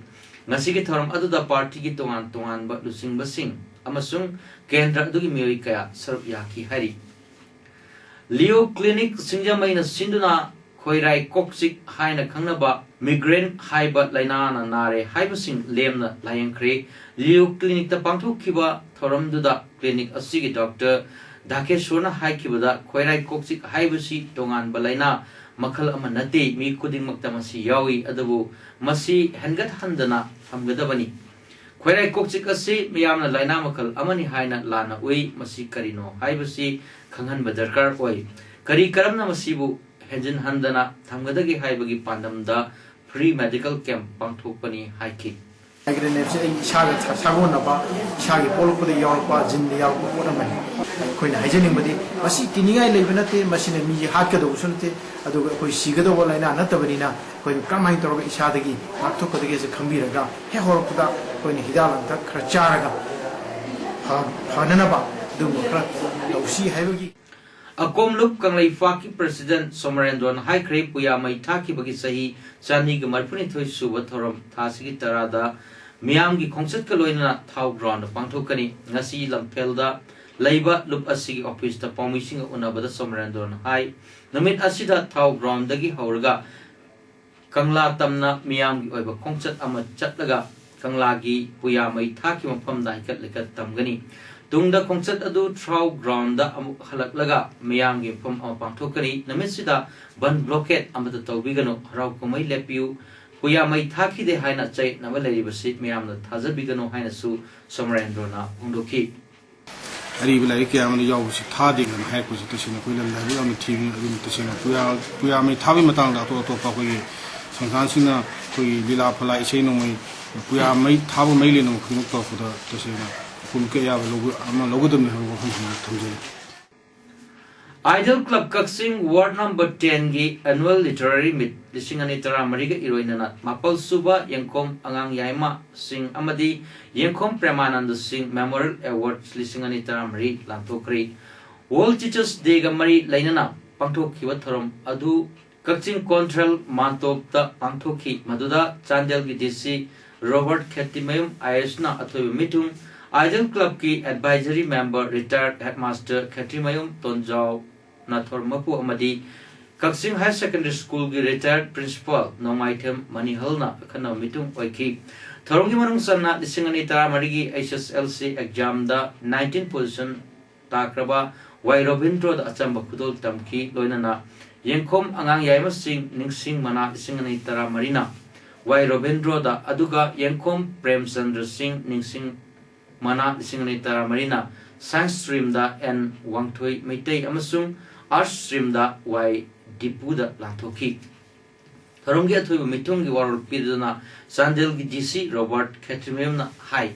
ꯉꯁꯤꯒꯤ ꯊꯧꯔꯝ ꯑꯗꯨꯗ ꯄꯥꯔꯇꯤꯒꯤ ꯇꯣꯉꯥꯟ ꯇꯣꯉꯥꯟꯕ ꯂꯨꯆꯤꯡꯕꯁꯤꯡ ꯑꯃꯁꯨꯡ ꯀꯦꯟꯗ꯭ꯔ ꯑꯗꯨꯒꯤ ꯃꯤꯑꯣꯏ ꯀꯌꯥ ꯁꯔꯨꯛ ꯌꯥꯈꯤ ꯍꯥꯏꯔꯤ꯫ ꯂꯤꯑꯣ ꯀ꯭ꯂꯤꯅꯤꯛ ꯁꯤꯡꯖꯃꯩꯅ ꯁꯤꯟꯗꯨꯅ ꯈꯣꯏꯔꯥꯏ ꯀꯣꯛꯆꯤꯛ ꯍꯥꯏꯅ ꯈꯪꯅꯕ ꯃꯤꯒ꯭ꯔꯦꯟ ꯍꯥꯏꯕ ꯂꯥꯏꯅꯥꯅ ꯅꯥꯔꯦ ꯍꯥꯏꯕꯁꯤꯡ ꯂꯦꯝꯅ ꯂꯥꯌꯦꯡꯈ꯭ꯔꯦ꯫ ꯂꯤꯑꯣ ꯀ꯭ꯂꯤꯅꯤꯛꯇ ꯄꯥꯡꯊꯣꯛꯈꯤꯕ ꯊꯧꯔꯝꯗꯨꯗ ꯀ꯭ꯂꯤꯅꯤꯛ ꯑꯁꯤꯒꯤ ꯗꯣꯛꯇꯔ ꯙꯥꯀꯦꯁꯣꯔꯅ ꯍꯥꯏꯈꯤꯕꯗ, ꯈꯣꯏꯔꯥꯏ ꯀꯣꯛꯆꯤꯛ ꯍꯥꯏꯕꯁꯤ ꯇꯣꯉꯥꯟꯕ ꯂꯥꯏꯅꯥ ꯃꯈꯜ ꯑꯃ ꯅꯠꯇꯦ, ꯃꯤ ꯈꯨꯗꯤꯡꯃꯛꯇ ꯃꯁꯤ ꯌꯥꯎꯏ, ꯑꯗꯨꯕꯨ ꯃꯁꯤ ꯍꯦꯟꯒꯠꯍꯟꯗꯅ ꯊꯝꯒꯗꯕꯅꯤ꯫ ꯈꯣꯏꯔꯥꯏ ꯀꯣꯛꯆꯤꯛ ꯑꯁꯤ ꯃꯤꯌꯥꯝꯅ ꯂꯥꯏꯅꯥ ꯃꯈꯜ ꯑꯃꯅꯤ ꯍꯥꯏꯅ ꯂꯥꯟꯅ ꯎꯏ꯫ ꯃꯁꯤ ꯀꯔꯤꯅꯣ ꯍꯥꯏꯕꯁꯤ ꯈꯪꯍꯟꯕ ꯗꯔꯀꯥꯔ ꯑꯣꯏ꯫ ꯀꯔꯤ ꯀꯔꯝꯅ ꯃꯁꯤꯕꯨ ꯍꯦꯟꯖꯤꯟꯍꯟꯗꯅ ꯊꯝꯒꯗꯒꯦ ꯍꯥꯏꯕꯒꯤ ꯄꯥꯟꯗꯝꯗ free medical camp ꯄꯥꯡꯊꯣꯛꯄꯅꯤ ꯍꯥꯏꯈꯤ꯫ ꯃꯥꯏꯒ꯭ꯔꯦꯟꯁꯦ ꯑꯩ ꯏꯁꯥꯒ ꯁꯥꯒꯣꯟꯅꯕ, ꯏꯁꯥꯒꯤ ꯄꯣꯛꯂꯛꯄꯗ ꯌꯥꯎꯔꯛꯄ, ꯖꯤꯟꯗ ꯌꯥꯎꯔꯛꯄ ꯄꯣꯠ ꯑꯃꯅꯤ꯫ ꯑꯩꯈꯣꯏꯅ ꯍꯥꯏꯖꯅꯤꯡꯕꯗꯤ, ꯃꯁꯤ ꯀꯤꯅꯤꯡꯉꯥꯏ ꯂꯩꯕ ꯅꯠꯇꯦ, ꯃꯁꯤꯅ ꯃꯤꯁꯦ ꯍꯥꯠꯀꯗꯧꯕꯁꯨ ꯅꯠꯇꯦ, ꯑꯗꯨꯒ ꯑꯩꯈꯣꯏ ꯁꯤꯒꯗꯧꯕ ꯂꯥꯏꯅꯥ ꯅꯠꯇꯕꯅꯤꯅ, ꯑꯩꯈꯣꯏꯅ ꯀꯔꯝꯍꯥꯏꯅ ꯇꯧꯔꯒ ꯏꯁꯥꯗꯒꯤ ꯉꯥꯛꯊꯣꯛꯀꯗꯒꯦꯁꯦ ꯈꯪꯕꯤꯔꯒ, ꯍꯦꯛ ꯍꯧꯔꯛꯄꯗ ꯑꯩꯈꯣꯏꯅ ꯍꯤꯗꯥꯛ ꯂꯥꯡꯊꯛ ꯈꯔ ꯆꯥꯔꯒ ꯐ-, ꯐꯅꯅꯕ ꯑꯗꯨꯒꯨꯝꯕ ꯈꯔ ꯇꯧꯁꯤ ꯍꯥꯏꯕꯒꯤ ꯑꯀꯣꯝꯂꯨꯞ ꯀꯪꯂꯩꯄꯥꯛꯀꯤ ꯄ꯭ꯔꯁꯤꯗꯦꯟ ꯁꯣꯃꯔꯦꯟꯗ꯭ꯔꯣꯅ ꯍꯥꯏꯈ꯭ꯔꯦ, ꯄꯨꯌꯥ ꯃꯩ ꯊꯥꯈꯤꯕꯒꯤ ꯆꯍꯤ ꯆꯅꯤꯒ ꯃꯔꯤꯐꯨꯅꯤꯊꯣꯏ ꯁꯨꯕ ꯊꯧꯔꯝ ꯊꯥꯁꯤꯒꯤ ꯇꯔꯥꯗ ꯃꯤꯌꯥꯝꯒꯤ ꯈꯣꯡꯆꯠꯀ ꯂꯣꯏꯅꯅ ꯊꯥꯎ ꯒ꯭ꯔꯥꯎꯟꯗ ꯄꯥꯡꯊꯣꯛꯀꯅꯤ꯫ ꯉꯁꯤ ꯂꯝꯐꯦꯜꯗ ꯂꯩꯕ ꯂꯨꯞ ꯑꯁꯤꯒꯤ ꯑꯣꯐꯤꯁꯇ ꯄꯥꯎꯃꯤꯁꯤꯡꯒ ꯎꯅꯕꯗ ꯁꯣꯃꯔꯦꯟꯗ꯭ꯔꯣꯅ ꯍꯥꯏ, ꯅꯨꯃꯤꯠ ꯑꯁꯤꯗ ꯊꯥꯎ ꯒ꯭ꯔꯥꯎꯟꯗꯒꯤ ꯍꯧꯔꯒ ꯀꯪꯂꯥ ꯇꯝꯅ ꯃꯤꯌꯥꯝꯒꯤ ꯑꯣꯏꯕ ꯈꯣꯡꯆꯠ ꯑꯃ ꯆꯠꯂꯒ ꯀꯪꯂꯥꯒꯤ ꯄꯨꯌꯥ ꯃꯩ ꯊꯥꯈꯤꯕ ꯃꯐꯝꯗ ꯍꯥꯏꯀꯠ ꯂꯩꯀꯠ ꯇꯝꯒꯅꯤ꯫ ꯇꯨꯡꯗ ꯈꯣꯡꯆꯠ ꯑꯗꯨ ꯊ꯭ꯔꯥꯎ ꯒ꯭ꯔꯥꯎꯟꯗ ꯑꯃꯨꯛ ꯍꯜꯂꯛꯂꯒ ꯃꯤꯌꯥꯝꯒꯤ ꯃꯐꯝ ꯑꯃ ꯄꯥꯡꯊꯣꯛꯀꯅꯤ꯫ ꯅꯨꯃꯤꯠꯁꯤꯗ ꯕꯟ ꯕ꯭ꯂꯣꯀꯦꯠ ꯑꯃꯠꯇ ꯇꯧꯕꯤꯒꯅꯨ꯫ ꯍꯔꯥꯎ ꯀꯨꯝꯍꯩ ꯂꯦꯞꯄꯤꯌꯨ꯫ ꯄꯨꯌꯥ ꯃꯩ ꯊꯥꯈꯤꯗꯦ ꯍꯥꯏꯅ ꯆꯌꯦꯠꯅꯕ ꯂꯩꯔꯤꯕꯁꯤ ꯃꯤꯌꯥꯝꯅ ꯊꯥꯖꯕꯤꯒꯅꯨ ꯍꯥꯏꯅꯁꯨ ꯁꯣꯃꯔꯦꯟꯗ꯭ꯔꯣꯅ ꯐꯣꯡꯗꯣꯛꯈꯤ꯫ ꯑꯔꯤꯕ ꯂꯥꯏꯔꯤꯛ ꯀꯌꯥ ꯑꯃꯗ ꯌꯥꯎꯕꯁꯤ ꯊꯥꯗꯦ ꯍꯥꯏꯅ ꯍꯥꯏꯔꯛꯄꯁꯤ ꯇꯁꯦꯡꯅ ꯑꯩꯈꯣꯏ ꯂꯝꯗ ꯂꯥꯏꯕꯛ ꯌꯥꯝꯅ ꯊꯤꯕꯅꯤ꯫ ꯑꯗꯨꯅ ꯇꯁꯦꯡꯅ ꯄꯨꯌꯥ, ꯄꯨꯌꯥ ꯃꯩ ꯊꯥꯕꯒꯤ ꯃꯇꯥꯡꯗ ꯑꯇꯣꯞ ꯑꯇꯣꯞꯄ ꯑꯩꯈꯣꯏꯒꯤ ꯁꯪꯁꯊꯥꯟꯁꯤꯡꯅ ꯑꯩꯈꯣꯏꯒꯤ ꯂꯤꯂꯥ ꯐꯂꯥ, ꯏꯁꯩ ꯅꯣꯡꯃꯥꯏ, ꯄꯨꯌꯥ ꯃꯩ ꯊꯥꯕ ꯃꯩ ꯂꯦꯟꯕ ꯈꯨꯗꯤꯡꯃꯛ ꯇꯧꯔꯛꯄꯗ ꯇꯁꯦꯡꯅ ꯃꯄꯨꯟ ꯑꯌꯥꯕ ꯂꯧꯕ ꯑꯃ ꯂꯧꯒꯗꯕꯅꯤ ꯍꯥꯏꯕ ꯋꯥꯐꯝꯁꯤꯃ ꯊꯝꯖꯔꯤ꯫ ꯑꯥꯏꯗꯜ ꯀ꯭ꯂꯕ ꯀꯛꯆꯤꯡ ꯋꯥꯔꯗ ꯅꯝꯕꯔ ꯇꯦꯟꯒꯤ ꯑꯦꯅꯨꯋꯦꯜ ꯂꯤꯇꯔꯦꯔꯤ ꯃꯤꯠ ꯂꯤꯁꯤꯡ ꯑꯅꯤ ꯇꯔꯥꯃꯔꯤꯒ ꯏꯔꯣꯏꯅꯅ ꯃꯥꯄꯜ ꯁꯨꯕ ꯌꯦꯡꯈꯣꯝ ꯑꯉꯥꯡ ꯌꯥꯏꯃꯁꯤꯡ ꯑꯃꯗꯤ ꯌꯦꯡꯈꯣꯝ ꯄ꯭ꯔꯦꯃꯥꯅꯟꯗ ꯁꯤꯡ ꯃꯦꯃꯣꯔꯤꯌꯦꯜ ꯑꯦꯋꯥꯔꯗ ꯂꯤꯁꯤꯡ ꯑꯅꯤ ꯇꯔꯥꯃꯔꯤ ꯂꯥꯟꯊꯣꯛꯈ꯭ꯔꯤ꯫ ꯋꯥꯔꯜꯗ ꯇꯤꯆꯔꯁ ꯗꯦꯒ ꯃꯔꯤ ꯂꯩꯅꯅ ꯄꯥꯡꯊꯣꯛꯈꯤꯕ ꯊꯧꯔꯝ ꯑꯗꯨ ꯀꯛꯆꯤꯡ ꯀꯣꯟꯊ꯭ꯔꯦꯜ ꯃꯥꯟꯇꯣꯞꯇ ꯄꯥꯡꯊꯣꯛꯈꯤ꯫ ꯃꯗꯨꯗ ꯆꯥꯟꯗꯦꯜꯒꯤ ꯗꯤ ꯁꯤ ꯔꯣꯕꯔꯠ ꯈꯦꯇ꯭ꯔꯤꯃꯌꯨꯝ ꯑꯥꯏ ꯑꯦꯁꯅ ꯑꯊꯣꯏꯕ ꯃꯤꯊꯨꯡ, ꯑꯥꯏꯗꯜ ꯀ꯭ꯂꯕꯀꯤ ꯑꯦꯗꯚꯥꯏꯖꯔꯤ ꯃꯦꯝꯕꯔ ꯔꯤꯇꯥꯌꯔꯗ ꯍꯦꯗꯃꯥꯁꯇꯔ ꯈꯦꯇ꯭ꯔꯤꯃꯌꯨꯝ ꯇꯣꯟꯖꯥꯎꯅ ꯊꯧꯔꯝ ꯃꯄꯨ ꯑꯃꯗꯤ ꯀꯛꯆꯤꯡ ꯍꯥꯌꯔ ꯁꯦꯀꯦꯟꯗꯔꯤ ꯁ꯭ꯀꯨꯜꯒꯤ ꯔꯤꯇꯥꯌꯔꯗ ꯄ꯭ꯔꯤꯟꯁꯤꯄꯥꯜ ꯅꯣꯡꯃꯥꯏꯊꯦꯝ ꯃꯅꯤꯍꯜꯅ ꯑꯈꯟꯅꯕ ꯃꯤꯊꯨꯡ ꯑꯣꯏꯈꯤ꯫ ꯊꯧꯔꯝꯒꯤ ꯃꯅꯨꯡ ꯆꯟꯅ ꯂꯤꯁꯤꯡ ꯑꯅꯤ ꯇꯔꯥꯃꯔꯤꯒꯤ ꯑꯩꯆ ꯑꯦꯁ ꯑꯦꯜ ꯁꯤ ꯑꯦꯛꯖꯥꯝꯗ ꯅꯥꯏꯟꯇꯤꯟ ꯄꯣꯖꯤꯁꯟ ꯇꯥꯈ꯭ꯔꯕ ꯋꯥꯏ ꯔꯣꯕꯤꯟꯗ꯭ꯔꯣꯗ ꯑꯆꯝꯕ ꯈꯨꯗꯣꯜ ꯇꯝꯈꯤ꯫ ꯂꯣꯏꯅꯅ ꯌꯦꯡꯈꯣꯝ ꯑꯉꯥꯡ ꯌꯥꯏꯃꯁꯤꯡ ꯅꯤꯡꯁꯤꯡ ꯃꯅꯥ ꯂꯤꯁꯤꯡ ꯑꯅꯤ ꯇꯔꯥꯃꯔꯤꯅ ꯋꯥꯏ ꯔꯣꯕꯤꯟꯗ꯭ꯔꯣꯗ, ꯑꯗꯨꯒ ꯌꯦꯡꯈꯣꯝ ꯄ꯭ꯔꯦꯝꯆꯟꯗ꯭ꯔ ꯁꯤꯡ ꯅꯤꯡꯁꯤꯡ ꯃꯅꯥ ꯂꯤꯁꯤꯡ ꯑꯅꯤ ꯇꯔꯥꯃꯔꯤꯅ ꯁꯥꯏꯟꯁ ꯁ꯭ꯇ꯭ꯔꯤꯝꯗ ꯑꯦꯟ ꯋꯥꯡꯊꯣꯏ ꯃꯩꯇꯩ ꯑꯃꯁꯨꯡ ꯑꯥꯔꯠꯁ ꯁ꯭ꯇ꯭ꯔꯤꯝꯗ ꯋꯥꯏ ꯗꯤꯄꯨꯗ ꯂꯥꯟꯊꯣꯛꯈꯤ꯫ ꯊꯧꯔꯝꯒꯤ ꯑꯊꯣꯏꯕ ꯃꯤꯊꯨꯡꯒꯤ ꯋꯥꯔꯣꯜ ꯄꯤꯗꯨꯅ ꯆꯥꯟꯗꯦꯜꯒꯤ ꯗꯤ ꯁꯤ ꯔꯣꯕꯔꯠ ꯈꯦꯇ꯭ꯔꯤꯃꯌꯨꯝꯅ ꯍꯥꯏ꯫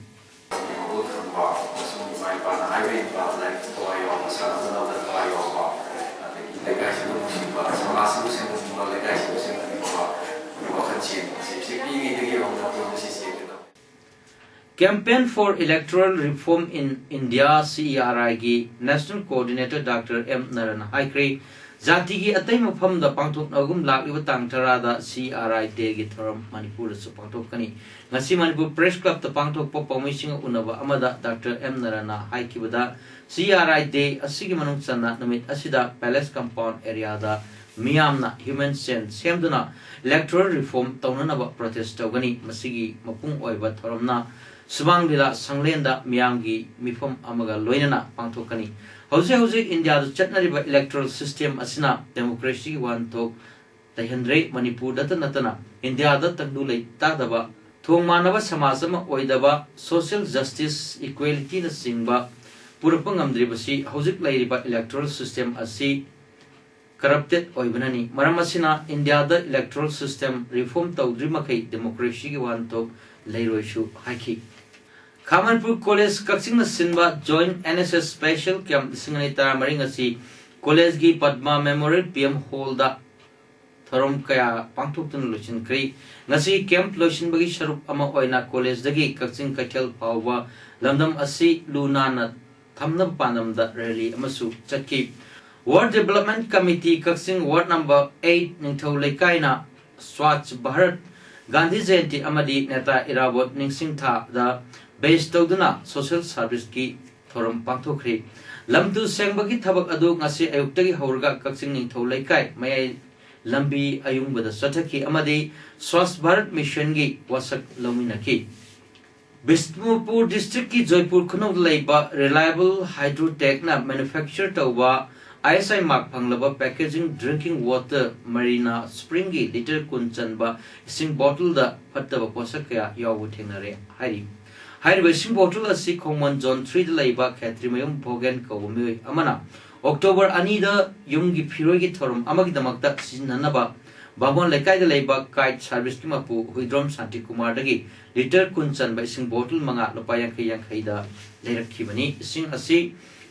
ꯃꯒꯨꯟ ꯈꯪꯕ ꯑꯃꯁꯨꯡ ꯏꯃꯥ ꯏꯄꯥꯅ ꯍꯥꯏꯕ ꯏꯟꯕ, ꯂꯥꯏꯔꯤꯛꯇ ꯊꯋꯥꯏ ꯌꯥꯎꯕ, ꯁꯥꯟꯅ ꯈꯣꯠꯅꯕꯗ ꯊꯋꯥꯏ ꯌꯥꯎꯕ, ꯑꯗꯒꯤ ꯂꯩꯀꯥꯏꯁꯤꯕꯨ ꯅꯨꯡꯁꯤꯕ, ꯁꯃꯥꯖꯁꯤꯕꯨ ꯁꯦꯝꯒꯠꯅꯤꯡꯕ, ꯂꯩꯀꯥꯏꯁꯤꯕꯨ ꯁꯦꯝꯒꯠꯅꯤꯡꯕ ꯋꯥꯈꯜ ꯆꯦꯟꯕ ꯑꯁꯤ ꯄꯤꯛꯏꯉꯩꯗꯒꯤ ꯍꯧꯅ ꯑꯩꯈꯣꯏ ꯃꯁꯤ ꯆꯦꯟꯒꯗꯕꯅꯤ꯫ Campaign for Electoral Reform in India, ꯁꯤ ꯏ ꯑꯥꯔ ꯑꯥꯏꯒꯤ ꯅꯦꯁꯅꯦꯜ ꯀꯣꯑꯣꯔꯗꯤꯅꯦꯇꯔ ꯗꯥꯛꯇꯔ ꯑꯦꯝ ꯅꯔꯟꯅ ꯍꯥꯏꯈ꯭ꯔꯦ, ꯖꯥꯇꯤꯒꯤ ꯑꯇꯩ ꯃꯐꯝꯗ ꯄꯥꯡꯊꯣꯛꯅꯕꯒꯨꯝ ꯂꯥꯛꯂꯤꯕ ꯇꯥꯡ ꯇꯔꯥꯗ ꯁꯤ ꯏ ꯑꯥꯔ ꯑꯥꯏ ꯗꯦꯒꯤ ꯊꯧꯔꯝ ꯃꯅꯤꯄꯨꯔꯗꯁꯨ ꯄꯥꯡꯊꯣꯛꯀꯅꯤ꯫ ꯉꯁꯤ ꯃꯅꯤꯄꯨꯔ ꯄ꯭ꯔꯦꯁ ꯀ꯭ꯂꯕꯇ ꯄꯥꯡꯊꯣꯛꯄ ꯄꯥꯎꯃꯤꯁꯤꯡꯒ ꯎꯅꯕ ꯑꯃꯗ ꯗꯥꯛꯇꯔ ꯑꯦꯝ ꯅꯔꯟꯅ ꯍꯥꯏꯈꯤꯕꯗ, ꯁꯤ ꯏ ꯑꯥꯔ ꯑꯥꯏ ꯗꯦ ꯑꯁꯤꯒꯤ ꯃꯅꯨꯡ ꯆꯟꯅ ꯅꯨꯃꯤꯠ ꯑꯁꯤꯗ ꯄꯦꯂꯦꯁ ꯀꯝꯄꯥꯎꯟ ꯑꯦꯔꯤꯌꯥꯗ ꯃꯤꯌꯥꯝꯅ human chain ꯁꯦꯝꯗꯨꯅ electoral reform ꯇꯧꯅꯅꯕ protest ꯇꯧꯒꯅꯤ꯫ ꯃꯁꯤꯒꯤ ꯃꯄꯨꯡ ꯑꯣꯏꯕ ꯊꯧꯔꯝꯅ ꯁꯨꯃꯥꯡ ꯂꯤꯂꯥ ꯁꯪꯂꯦꯟꯗ ꯃꯤꯌꯥꯝꯒꯤ ꯃꯤꯐꯝ ꯑꯃꯒ ꯂꯣꯏꯅꯅ ꯄꯥꯡꯊꯣꯛꯀꯅꯤ꯫ ꯍꯧꯖꯤꯛ ꯍꯧꯖꯤꯛ ꯏꯟꯗꯤꯌꯥꯗ ꯆꯠꯅꯔꯤꯕ electoral system ꯑꯁꯤꯅ democracyꯒꯤ ꯋꯥꯍꯟꯊꯣꯛ ꯂꯩꯍꯟꯗ꯭ꯔꯦ꯫ ꯃꯅꯤꯄꯨꯔꯗꯇ ꯅꯠꯇꯅ ꯏꯟꯗꯤꯌꯥꯗ ꯇꯪꯗꯨ ꯂꯩꯇꯥꯗꯕ, ꯊꯣꯡ ꯃꯥꯟꯅꯕ ꯁꯃꯥꯖ ꯑꯃ ꯑꯣꯏꯗꯕ, social justice, equalityꯅꯆꯤꯡꯕ ꯄꯨꯔꯛꯄ ꯉꯝꯗ꯭ꯔꯤꯕꯁꯤ ꯍꯧꯖꯤꯛ ꯂꯩꯔꯤꯕ electoral system ꯑꯁꯤ corrupted ꯑꯣꯏꯕꯅꯅꯤ꯫ ꯃꯔꯝ ꯑꯁꯤꯅ ꯏꯟꯗꯤꯌꯥꯗ electoral system reform ꯇꯧꯗ꯭ꯔꯤ ꯃꯈꯩ democracyꯒꯤ ꯋꯥꯍꯟꯊꯣꯛ ꯂꯩꯔꯣꯏꯁꯨ ꯍꯥꯏꯈꯤ꯫ ꯈꯥ ꯃꯅꯤꯄꯨꯔ ꯀꯣꯂꯦꯖ ꯀꯛꯆꯤꯡꯅ ꯁꯤꯟꯕ Joint NSS Special Camp ꯂꯤꯁꯤꯡ ꯑꯅꯤ ꯇꯔꯥꯃꯔꯤ ꯉꯁꯤ ꯀꯣꯂꯦꯖꯒꯤ ꯄꯗꯃ Memorial PM Hallꯗ ꯊꯧꯔꯝ ꯀꯌꯥ ꯄꯥꯡꯊꯣꯛꯇꯨꯅ ꯂꯣꯏꯁꯤꯟꯈ꯭ꯔꯦ꯫ ꯉꯁꯤ camp ꯂꯣꯏꯁꯤꯟꯕꯒꯤ ꯁꯔꯨꯛ ꯑꯃ ꯑꯣꯏꯅ ꯀꯣꯂꯦꯖꯗꯒꯤ ꯀꯛꯆꯤꯡ ꯀꯩꯊꯦꯜ ꯐꯥꯎꯕ ꯂꯝꯗꯝ ꯑꯁꯤ ꯂꯨ ꯅꯥꯟꯅ ꯊꯝꯅꯕ ꯄꯥꯟꯗꯝꯗ rally ꯑꯃꯁꯨ ꯆꯠꯈꯤ꯫ Ward Development Committee ꯀꯛꯆꯤꯡ Ward number eight ꯅꯤꯡꯊꯧ ꯂꯩꯀꯥꯏꯅ Swachh Bharat, ꯒꯥꯟꯙꯤ ꯖꯌꯟꯇꯤ ꯑꯃꯗꯤ ꯅꯦꯇꯥ ꯏꯔꯥꯕꯣꯠ ꯅꯤꯡꯁꯤꯡ ꯊꯥꯗ base ꯇꯧꯗꯨꯅ social serviceꯀꯤ ꯊꯧꯔꯝ ꯄꯥꯡꯊꯣꯛꯈ꯭ꯔꯤ꯫ ꯂꯝ ꯇꯨ ꯁꯦꯡꯕꯒꯤ ꯊꯕꯛ ꯑꯗꯨ ꯉꯁꯤ ꯑꯌꯨꯛꯇꯒꯤ ꯍꯧꯔꯒ ꯀꯛꯆꯤꯡ ꯅꯤꯡꯊꯧ ꯂꯩꯀꯥꯏ ꯃꯌꯥꯏ ꯂꯝꯕꯤ ꯑꯌꯨꯡꯕꯗ ꯆꯠꯊꯈꯤ ꯑꯃꯗꯤ Swachh Bharat Missionꯒꯤ ꯋꯥꯁꯛ ꯂꯧꯃꯤꯟꯅꯈꯤ꯫ ꯕꯤꯁꯅꯨꯄꯨꯔ districtꯀꯤ ꯖꯣꯏꯄꯨꯔ ꯈꯨꯅꯧꯗ ꯂꯩꯕ Reliable Hydrotechꯅ manufacture ꯇꯧꯕ ISI mark ꯐꯪꯂꯕ packaging drinking water Marina Springꯒꯤ litre ꯀꯨꯟ ꯆꯟꯕ ꯏꯁꯤꯡ bottleꯗ ꯐꯠꯇꯕ ꯄꯣꯠꯁꯛ ꯀꯌꯥ ꯌꯥꯎꯕ ꯊꯦꯡꯅꯔꯦ ꯍꯥꯏꯔꯤ꯫ ꯍꯥꯏꯔꯤꯕ ꯏꯁꯤꯡ bottle ꯑꯁꯤ ꯈꯣꯡꯃꯣꯟ Zone threeꯗ ꯂꯩꯕ ꯈꯦꯇ꯭ꯔꯤꯃꯌꯨꯝ ꯚꯣꯒꯦꯟ ꯀꯧꯕ ꯃꯤꯑꯣꯏ ꯑꯃꯅ October ꯑꯅꯤꯗ ꯌꯨꯝꯒꯤ ꯐꯤꯔꯣꯏꯒꯤ ꯊꯧꯔꯝ ꯑꯃꯒꯤꯗꯃꯛꯇ ꯁꯤꯖꯤꯟꯅꯅꯕ ꯕꯥꯃꯣꯟ ꯂꯩꯀꯥꯏꯗ ꯂꯩꯕ Kite Serviceꯀꯤ ꯃꯄꯨ ꯍꯨꯏꯗ꯭ꯔꯣꯝ ꯁꯥꯟꯇꯤꯀꯨꯃꯥꯔꯗꯒꯤ litre ꯀꯨꯟ ꯆꯟꯕ ꯏꯁꯤꯡ bottle ꯃꯉꯥ ꯂꯨꯄꯥ ꯌꯥꯡꯈꯩ ꯌꯥꯡꯈꯩꯗ ꯂꯩꯔꯛꯈꯤꯕꯅꯤ꯫ ꯏꯁꯤꯡ ꯑꯁꯤ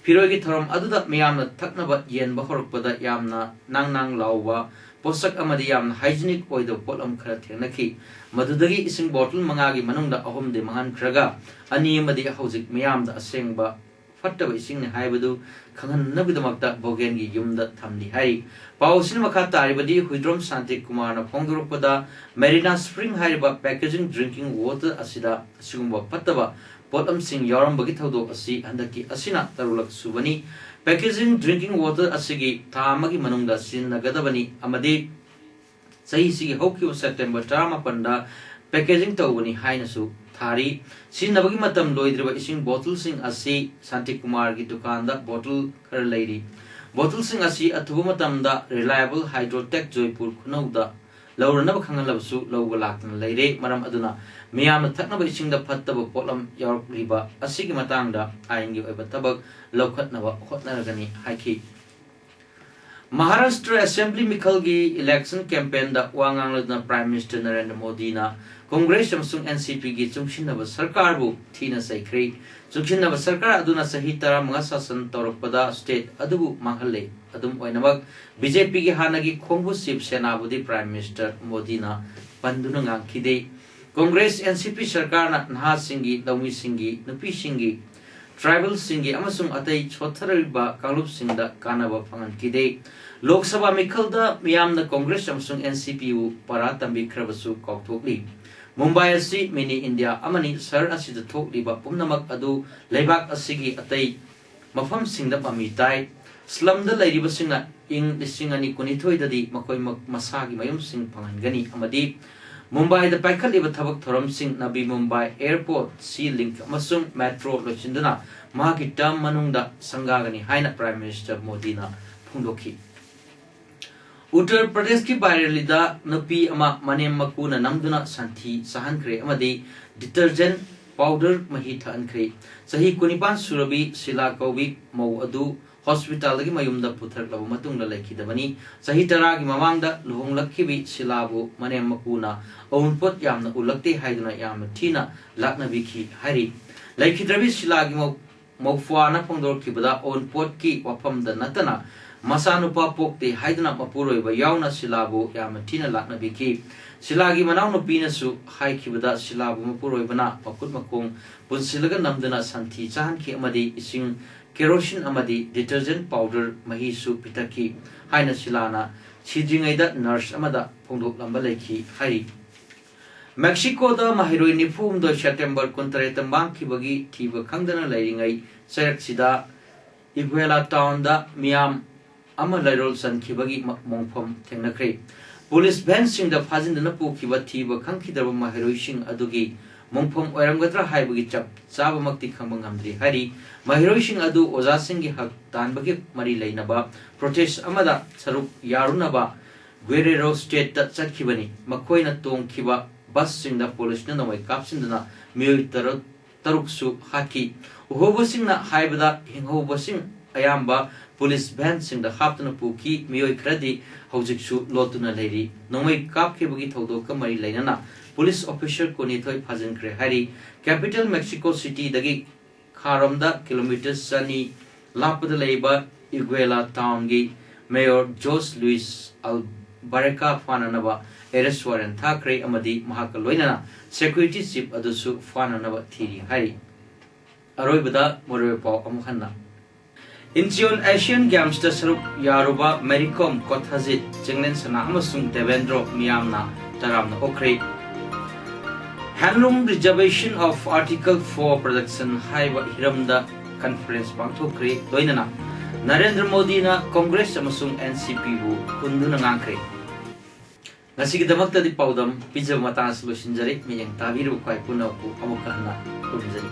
ꯐꯤꯔꯣꯏꯒꯤ ꯊꯧꯔꯝ ꯑꯗꯨꯗ ꯃꯤꯌꯥꯝꯅ ꯊꯛꯅꯕ ꯌꯦꯟꯕ ꯍꯧꯔꯛꯄꯗ ꯌꯥꯝꯅ ꯅꯥꯡ ꯅꯥꯡ ꯂꯥꯎꯕ ꯄꯣꯠꯁꯛ ꯑꯃꯗꯤ ꯌꯥꯝꯅ hygienic ꯑꯣꯏꯗꯕ ꯄꯣꯠꯂꯝ ꯈꯔ ꯊꯦꯡꯅꯈꯤ꯫ ꯃꯗꯨꯗꯒꯤ ꯏꯁꯤꯡ bottle ꯃꯉꯥꯒꯤ ꯃꯅꯨꯡꯗ ꯑꯍꯨꯝꯗꯤ ꯃꯥꯡꯍꯟꯈ꯭ꯔꯒ ꯑꯅꯤ ꯑꯃꯗꯤ ꯍꯧꯖꯤꯛ ꯃꯤꯌꯥꯝꯗ ꯑꯁꯦꯡꯕ ꯐꯠꯇꯕ ꯏꯁꯤꯡꯅꯤ ꯍꯥꯏꯕꯗꯨ ꯈꯪꯍꯟꯅꯕꯒꯤꯗꯃꯛꯇ ꯕꯣꯒꯦꯟꯒꯤ ꯌꯨꯝꯗ ꯊꯝꯂꯤ ꯍꯥꯏꯔꯤ꯫ ꯄꯥꯎ ꯑꯁꯤꯅ ꯃꯈꯥ ꯇꯥꯔꯤꯕꯗꯤ ꯍꯨꯏꯗ꯭ꯔꯣꯝ ꯁꯥꯟꯇꯤ ꯀꯨꯃꯥꯔꯅ ꯐꯣꯡꯗꯣꯔꯛꯄꯗ, ꯃꯦꯔꯤꯅꯥ ꯁ꯭ꯄ꯭ꯔꯤꯡ ꯍꯥꯏꯔꯤꯕ packaging drinking water ꯑꯁꯤꯗ ꯑꯁꯤꯒꯨꯝꯕ ꯐꯠꯇꯕ ꯄꯣꯠꯂꯝꯁꯤꯡ ꯌꯥꯎꯔꯝꯕꯒꯤ ꯊꯧꯗꯣꯛ ꯑꯁꯤ ꯍꯟꯗꯛꯀꯤ ꯑꯁꯤꯅ ꯇꯔꯨꯛꯂꯛ ꯁꯨꯕꯅꯤ꯫ Packaging drinking water ꯑꯁꯤꯒꯤ ꯊꯥ ꯑꯃꯒꯤ ꯃꯅꯨꯡꯗ ꯁꯤꯖꯤꯟꯅꯒꯗꯕꯅꯤ ꯑꯃꯗꯤ ꯆꯍꯤꯁꯤꯒꯤ ꯍꯧꯈꯤꯕ ꯁꯦꯞꯇꯦꯝꯕꯔ ꯇꯔꯥꯃꯥꯄꯟꯗ packaging ꯇꯧꯕꯅꯤ ꯍꯥꯏꯅꯁꯨ ꯊꯥꯔꯤ꯫ ꯁꯤꯖꯤꯟꯅꯕꯒꯤ ꯃꯇꯝ ꯂꯣꯏꯗ꯭ꯔꯤꯕ ꯏꯁꯤꯡ ꯕꯣꯇꯜꯁꯤꯡ ꯑꯁꯤ ꯁꯥꯟꯇꯤꯀꯨꯃꯥꯔꯒꯤ ꯗꯨꯀꯥꯟꯗ ꯕꯣꯇꯜ ꯈꯔ ꯂꯩꯔꯤ꯫ ꯕꯣꯇꯜꯁꯤꯡ ꯑꯁꯤ ꯑꯊꯨꯕ ꯃꯇꯝꯗ Reliable Hydrotech ꯖꯣꯏꯄꯨꯔ ꯈꯨꯅꯧꯗ ꯂꯧꯔꯅꯕ ꯈꯪꯍꯜꯂꯕꯁꯨ ꯂꯧꯕ ꯂꯥꯛꯇꯅ ꯂꯩꯔꯦ꯫ ꯃꯔꯝ ꯑꯗꯨꯅ ꯃꯤꯌꯥꯝꯅ ꯊꯛꯅꯕ ꯏꯁꯤꯡꯗ ꯐꯠꯇꯕ ꯄꯣꯠꯂꯝ ꯌꯥꯎꯔꯛꯂꯤꯕ ꯑꯁꯤꯒꯤ ꯃꯇꯥꯡꯗ ꯑꯥꯏꯟꯒꯤ ꯑꯣꯏꯕ ꯊꯕꯛ ꯂꯧꯈꯠꯅꯕ ꯍꯣꯠꯅꯔꯒꯅꯤ ꯍꯥꯏꯈꯤ꯫ ꯃꯍꯥꯔꯥꯁꯇ꯭ꯔ ꯑꯦꯁꯦꯝꯕ꯭ꯂꯤ ꯃꯤꯈꯜꯒꯤ election campaignꯗ ꯋꯥ ꯉꯥꯡꯂꯗꯨꯅ Prime Minister ꯅꯔꯦꯟꯗ꯭ꯔ ꯃꯣꯗꯤꯅ ꯀꯣꯡꯒ꯭ꯔꯦꯁ ꯑꯃꯁꯨꯡ NCPꯒꯤ ꯆꯨꯡꯁꯤꯟꯅꯕ ꯁꯔꯀꯥꯔꯕꯨ ꯊꯤꯅ ꯆꯩꯈ꯭ꯔꯦ꯫ ꯆꯨꯡꯁꯤꯟꯅꯕ ꯁꯔꯀꯥꯔ ꯑꯗꯨꯅ ꯆꯍꯤ ꯇꯔꯥꯃꯉꯥ ꯁꯥꯁꯟ ꯇꯧꯔꯛꯄꯗ state ꯑꯗꯨꯕꯨ ꯃꯥꯡꯍꯜꯂꯦ꯫ ꯑꯗꯨꯝ ꯑꯣꯏꯅꯃꯛ, BJPꯒꯤ ꯍꯥꯟꯅꯒꯤ ꯈꯣꯡꯕꯨ ꯁꯤꯕ ꯁꯦꯅꯥꯕꯨꯗꯤ Prime Minister ꯃꯣꯗꯤꯅ ꯄꯟꯗꯨꯅ ꯉꯥꯡꯈꯤꯗꯦ꯫ ꯀꯣꯡꯒ꯭ꯔꯦꯁ NCP ꯁꯔꯀꯥꯔꯅ ꯅꯍꯥꯁꯤꯡꯒꯤ, ꯂꯧꯃꯤꯁꯤꯡꯒꯤ, ꯅꯨꯄꯤꯁꯤꯡꯒꯤ, tribalꯁꯤꯡꯒꯤ ꯑꯃꯁꯨꯡ ꯑꯇꯩ ꯁꯣꯠꯊꯔꯤꯕ ꯀꯥꯡꯂꯨꯞꯁꯤꯡꯗ ꯀꯥꯟꯅꯕ ꯐꯪꯍꯟꯈꯤꯗꯦ꯫ ꯂꯣꯛ ꯁꯚꯥ ꯃꯤꯈꯜꯗ ꯃꯤꯌꯥꯝꯅ ꯀꯣꯡꯒ꯭ꯔꯦꯁ ꯑꯃꯁꯨꯡ NCPꯕꯨ ꯄꯔꯥ ꯇꯝꯕꯤꯈ꯭ꯔꯕꯁꯨ ꯀꯥꯎꯊꯣꯛꯂꯤ꯫ ꯃꯨꯝꯕꯥꯏ ꯑꯁꯤ mini India ꯑꯃꯅꯤ꯫ ꯁꯍꯔ ꯑꯁꯤꯗ ꯊꯣꯛꯂꯤꯕ ꯄꯨꯝꯅꯃꯛ ꯑꯗꯨ ꯂꯩꯕꯥꯛ ꯑꯁꯤꯒꯤ ꯑꯇꯩ ꯃꯐꯝꯁꯤꯡꯗ ꯃꯃꯤ ꯇꯥꯏ꯫ Slumꯗ ꯂꯩꯔꯤꯕꯁꯤꯡꯅ ꯏꯪ ꯂꯤꯁꯤꯡ ꯑꯅꯤ ꯀꯨꯟꯅꯤꯊꯣꯏꯗꯗꯤ ꯃꯈꯣꯏ ꯃ-, ꯃꯁꯥꯒꯤ ꯃꯌꯨꯝꯁꯤꯡ ꯐꯪꯍꯟꯒꯅꯤ ꯑꯃꯗꯤ ꯃꯨꯝꯕꯥꯏꯗ ꯄꯥꯏꯈꯠꯂꯤꯕ ꯊꯕꯛ ꯊꯧꯔꯝꯁꯤꯡ ꯅꯕꯤ ꯃꯨꯝꯕꯥꯏ airport, sea link ꯑꯃꯁꯨꯡ metro ꯂꯣꯏꯁꯤꯟꯗꯨꯅ ꯃꯍꯥꯛꯀꯤ term ꯃꯅꯨꯡꯗ ꯁꯪꯒꯥꯒꯅꯤ ꯍꯥꯏꯅ Prime Minister ꯃꯣꯗꯤꯅ ꯐꯣꯡꯗꯣꯛꯈꯤ꯫ ꯎꯠꯇꯔ ꯄ꯭ꯔꯗꯦꯁꯀꯤ ꯕꯥꯏꯔꯦꯂꯤꯗ ꯅꯨꯄꯤ ꯑꯃ ꯃꯅꯦꯝ ꯃꯀꯨꯅ ꯅꯝꯗꯨꯅ ꯁꯟꯊꯤ ꯆꯥꯍꯟꯈ꯭ꯔꯦ ꯑꯃꯗꯤ detergent powder ꯃꯍꯤ ꯊꯛꯍꯟꯈ꯭ꯔꯦ꯫ ꯆꯍꯤ ꯀꯨꯟꯅꯤꯄꯥꯟ ꯁꯨꯔꯕꯤ ꯁꯤꯂꯥ ꯀꯧꯕꯤ ꯃꯧ ꯑꯗꯨ hospitalꯗꯒꯤ ꯃꯌꯨꯝꯗ ꯄꯨꯊꯔꯛꯂꯕ ꯃꯇꯨꯡꯗ ꯂꯩꯈꯤꯗꯕꯅꯤ꯫ ꯆꯍꯤ ꯇꯔꯥꯒꯤ ꯃꯃꯥꯡꯗ ꯂꯨꯍꯣꯡꯂꯛꯈꯤꯕꯤ ꯁꯤꯂꯥꯕꯨ ꯃꯅꯦꯝ ꯃꯀꯨꯅ ꯑꯎꯟꯄꯣꯠ ꯌꯥꯝꯅ ꯎꯠꯂꯛꯇꯦ ꯍꯥꯏꯗꯨꯅ ꯌꯥꯝꯅ ꯊꯤꯅ ꯂꯥꯛꯅꯕꯤꯈꯤ ꯍꯥꯏꯔꯤ꯫ ꯂꯩꯈꯤꯗ꯭ꯔꯕꯤ ꯁꯤꯂꯥꯒꯤ ꯃꯧ-, ꯃꯧꯐ꯭ꯋꯥꯅ ꯐꯣꯡꯗꯣꯔꯛꯈꯤꯕꯗ ꯑꯎꯟꯄꯣꯠꯀꯤ ꯋꯥꯐꯝꯗ ꯅꯠꯇꯅ ꯃꯆꯥꯅꯨꯄꯥ ꯄꯣꯛꯇꯦ ꯍꯥꯏꯗꯨꯅ ꯃꯄꯨꯔꯣꯏꯕ ꯌꯥꯎꯅ ꯁꯤꯂꯥꯕꯨ ꯌꯥꯝꯅ ꯊꯤꯅ ꯂꯥꯛꯅꯕꯤꯈꯤ꯫ ꯁꯤꯂꯥꯒꯤ ꯃꯅꯥꯎꯅꯨꯄꯤꯅꯁꯨ ꯍꯥꯏꯈꯤꯕꯗ ꯁꯤꯂꯥꯕꯨ ꯃꯄꯨꯔꯣꯏꯕꯅ ꯃꯈꯨꯠ ꯃꯈꯣꯡ ꯄꯨꯟꯁꯤꯜꯂꯒ ꯅꯝꯗꯨꯅ ꯁꯟꯊꯤ ꯆꯥꯍꯟꯈꯤ ꯑꯃꯗꯤ ꯏꯁꯤꯡ, ꯀꯦꯔꯣꯁꯤꯟ ꯑꯃꯗꯤ detergent powder ꯃꯍꯤꯁꯨ ꯄꯤꯊꯛꯈꯤ ꯍꯥꯏꯅ ꯁꯤꯂꯥꯅ ꯁꯤꯗ꯭ꯔꯤꯉꯩꯗ nurse ꯑꯃꯗ ꯐꯣꯡꯗꯣꯛꯂꯝꯕ ꯂꯩꯈꯤ ꯍꯥꯏꯔꯤ꯫ ꯃꯦꯛꯁꯤꯀꯣꯗ ꯃꯍꯩꯔꯣꯏ ꯅꯤꯐꯨ ꯍꯨꯝꯗꯣꯏ September ꯀꯨꯟꯇꯔꯦꯠꯇ ꯃꯥꯡꯈꯤꯕꯒꯤ ꯊꯤꯕ ꯈꯪꯗꯅ ꯂꯩꯔꯤꯉꯩ ꯆꯩꯔꯛꯁꯤꯗ Iguala townꯗ ꯃꯤꯌꯥꯝ ꯑꯃ ꯂꯩꯔꯣꯜ ꯆꯟꯈꯤꯕꯒꯤ ꯃ-, ꯃꯣꯡꯐꯝ ꯊꯦꯡꯅꯈ꯭ꯔꯦ꯫ ꯄꯨꯂꯤꯁ ꯚꯦꯟꯁꯤꯡꯗ ꯐꯥꯖꯤꯟꯗꯨꯅ ꯄꯨꯈꯤꯕ ꯊꯤꯕ ꯈꯪꯈꯤꯗ꯭ꯔꯕ ꯃꯍꯩꯔꯣꯏꯁꯤꯡ ꯑꯗꯨꯒꯤ ꯃꯣꯡꯐꯝ ꯑꯣꯏꯔꯝꯒꯗ꯭ꯔꯥ ꯍꯥꯏꯕꯒꯤ ꯆꯞ ꯆꯥꯕꯃꯛꯇꯤ ꯈꯪꯕ ꯉꯝꯗ꯭ꯔꯤ ꯍꯥꯏꯔꯤ꯫ ꯃꯍꯩꯔꯣꯏꯁꯤꯡ ꯑꯗꯨ ꯑꯣꯖꯥꯁꯤꯡꯒꯤ ꯍꯛ ꯇꯥꯟꯕꯒꯤ ꯃꯔꯤ ꯂꯩꯅꯕ protest ꯑꯃꯗ ꯁꯔꯨꯛ ꯌꯥꯔꯨꯅꯕ Guerrero Stateꯇ ꯆꯠꯈꯤꯕꯅꯤ꯫ ꯃꯈꯣꯏꯅ ꯇꯣꯡꯈꯤꯕ ꯕꯁꯁꯤꯡꯗ ꯄꯨꯂꯤꯁꯅ ꯅꯣꯡꯃꯩ ꯀꯥꯞꯁꯤꯟꯗꯨꯅ ꯃꯤꯑꯣꯏ ꯇꯔꯨꯛ, ꯇꯔꯨꯛꯁꯨ ꯍꯥꯠꯈꯤ꯫ ꯎꯍꯧꯕꯁꯤꯡꯅ ꯍꯥꯏꯕꯗ ꯍꯤꯡꯍꯧꯕꯁꯤꯡ ꯑꯌꯥꯝꯕ ꯄꯨꯂꯤꯁ ꯚꯦꯟꯁꯤꯡꯗ ꯍꯥꯞꯇꯨꯅ ꯄꯨꯈꯤ꯫ ꯃꯤꯑꯣꯏ ꯈꯔꯗꯤ ꯍꯧꯖꯤꯛꯁꯨ ꯂꯣꯠꯇꯨꯅ ꯂꯩꯔꯤ꯫ ꯅꯣꯡꯃꯩ ꯀꯥꯞꯈꯤꯕꯒꯤ ꯊꯧꯗꯣꯛꯀ ꯃꯔꯤ ꯂꯩꯅꯅ ꯄꯨꯂꯤꯁ officer ꯀꯨꯟꯅꯤꯊꯣꯏ ꯐꯥꯖꯤꯟꯈ꯭ꯔꯦ ꯍꯥꯏꯔꯤ꯫ Capital Mexico Cityꯗꯒꯤ ꯈꯥꯔꯣꯝꯗ kilometre ꯆꯅꯤ ꯂꯥꯞꯄꯗ ꯂꯩꯕ Iguala townꯒꯤ mayor Jose Luis Alvarenga ꯐꯥꯅꯅꯕ arrest warrant ꯊꯥꯈ꯭ꯔꯦ ꯑꯃꯗꯤ ꯃꯍꯥꯛꯀ ꯂꯣꯏꯅꯅ security chief ꯑꯗꯨꯁꯨ ꯐꯥꯅꯅꯕ ꯊꯤꯔꯤ ꯍꯥꯏꯔꯤ꯫ ꯑꯔꯣꯏꯕꯗ ꯃꯔꯨꯑꯣꯏꯕ ꯄꯥꯎ ꯑꯃꯨꯛ ꯍꯟꯅ꯫ Incheon Asian Gamesꯇ ꯁꯔꯨꯛ ꯌꯥꯔꯨꯕ Mary Kom, Kothajit, ꯆꯤꯡꯂꯦꯟ ꯁꯅꯥ ꯑꯃꯁꯨꯡ ꯗꯦꯕꯦꯟꯗ꯭ꯔꯣ ꯃꯤꯌꯥꯝꯅ ꯇꯔꯥꯝꯅ ꯑꯣꯛꯈ꯭ꯔꯦ꯫ Handloom Reservation of Article four Production ꯍꯥꯏꯕ ꯍꯤꯔꯝꯗ conference ꯄꯥꯡꯊꯣꯛꯈ꯭ꯔꯦ꯫ ꯂꯣꯏꯅꯅ ꯅꯔꯦꯟꯗ꯭ꯔ ꯃꯣꯗꯤꯅ ꯀꯣꯡꯒ꯭ꯔꯦꯁ ꯑꯃꯁꯨꯡ NCPꯕꯨ ꯍꯨꯟꯗꯨꯅ ꯉꯥꯡꯈ꯭ꯔꯦ꯫ ꯉꯁꯤꯒꯤꯗꯃꯛꯇꯗꯤ ꯄꯥꯎꯗꯝ ꯄꯤꯖꯕ ꯃꯇꯥꯡ ꯑꯁꯤ ꯂꯣꯏꯁꯤꯟꯖꯔꯦ꯫ ꯃꯤꯠꯌꯦꯡ ꯇꯥꯕꯤꯔꯤꯕ ꯈ꯭ꯋꯥꯏ ꯄꯨꯝꯅꯃꯛꯄꯨ ꯑꯃꯨꯛꯀ ꯍꯟꯅ ꯈꯨꯔꯨꯝꯖꯔꯤ꯫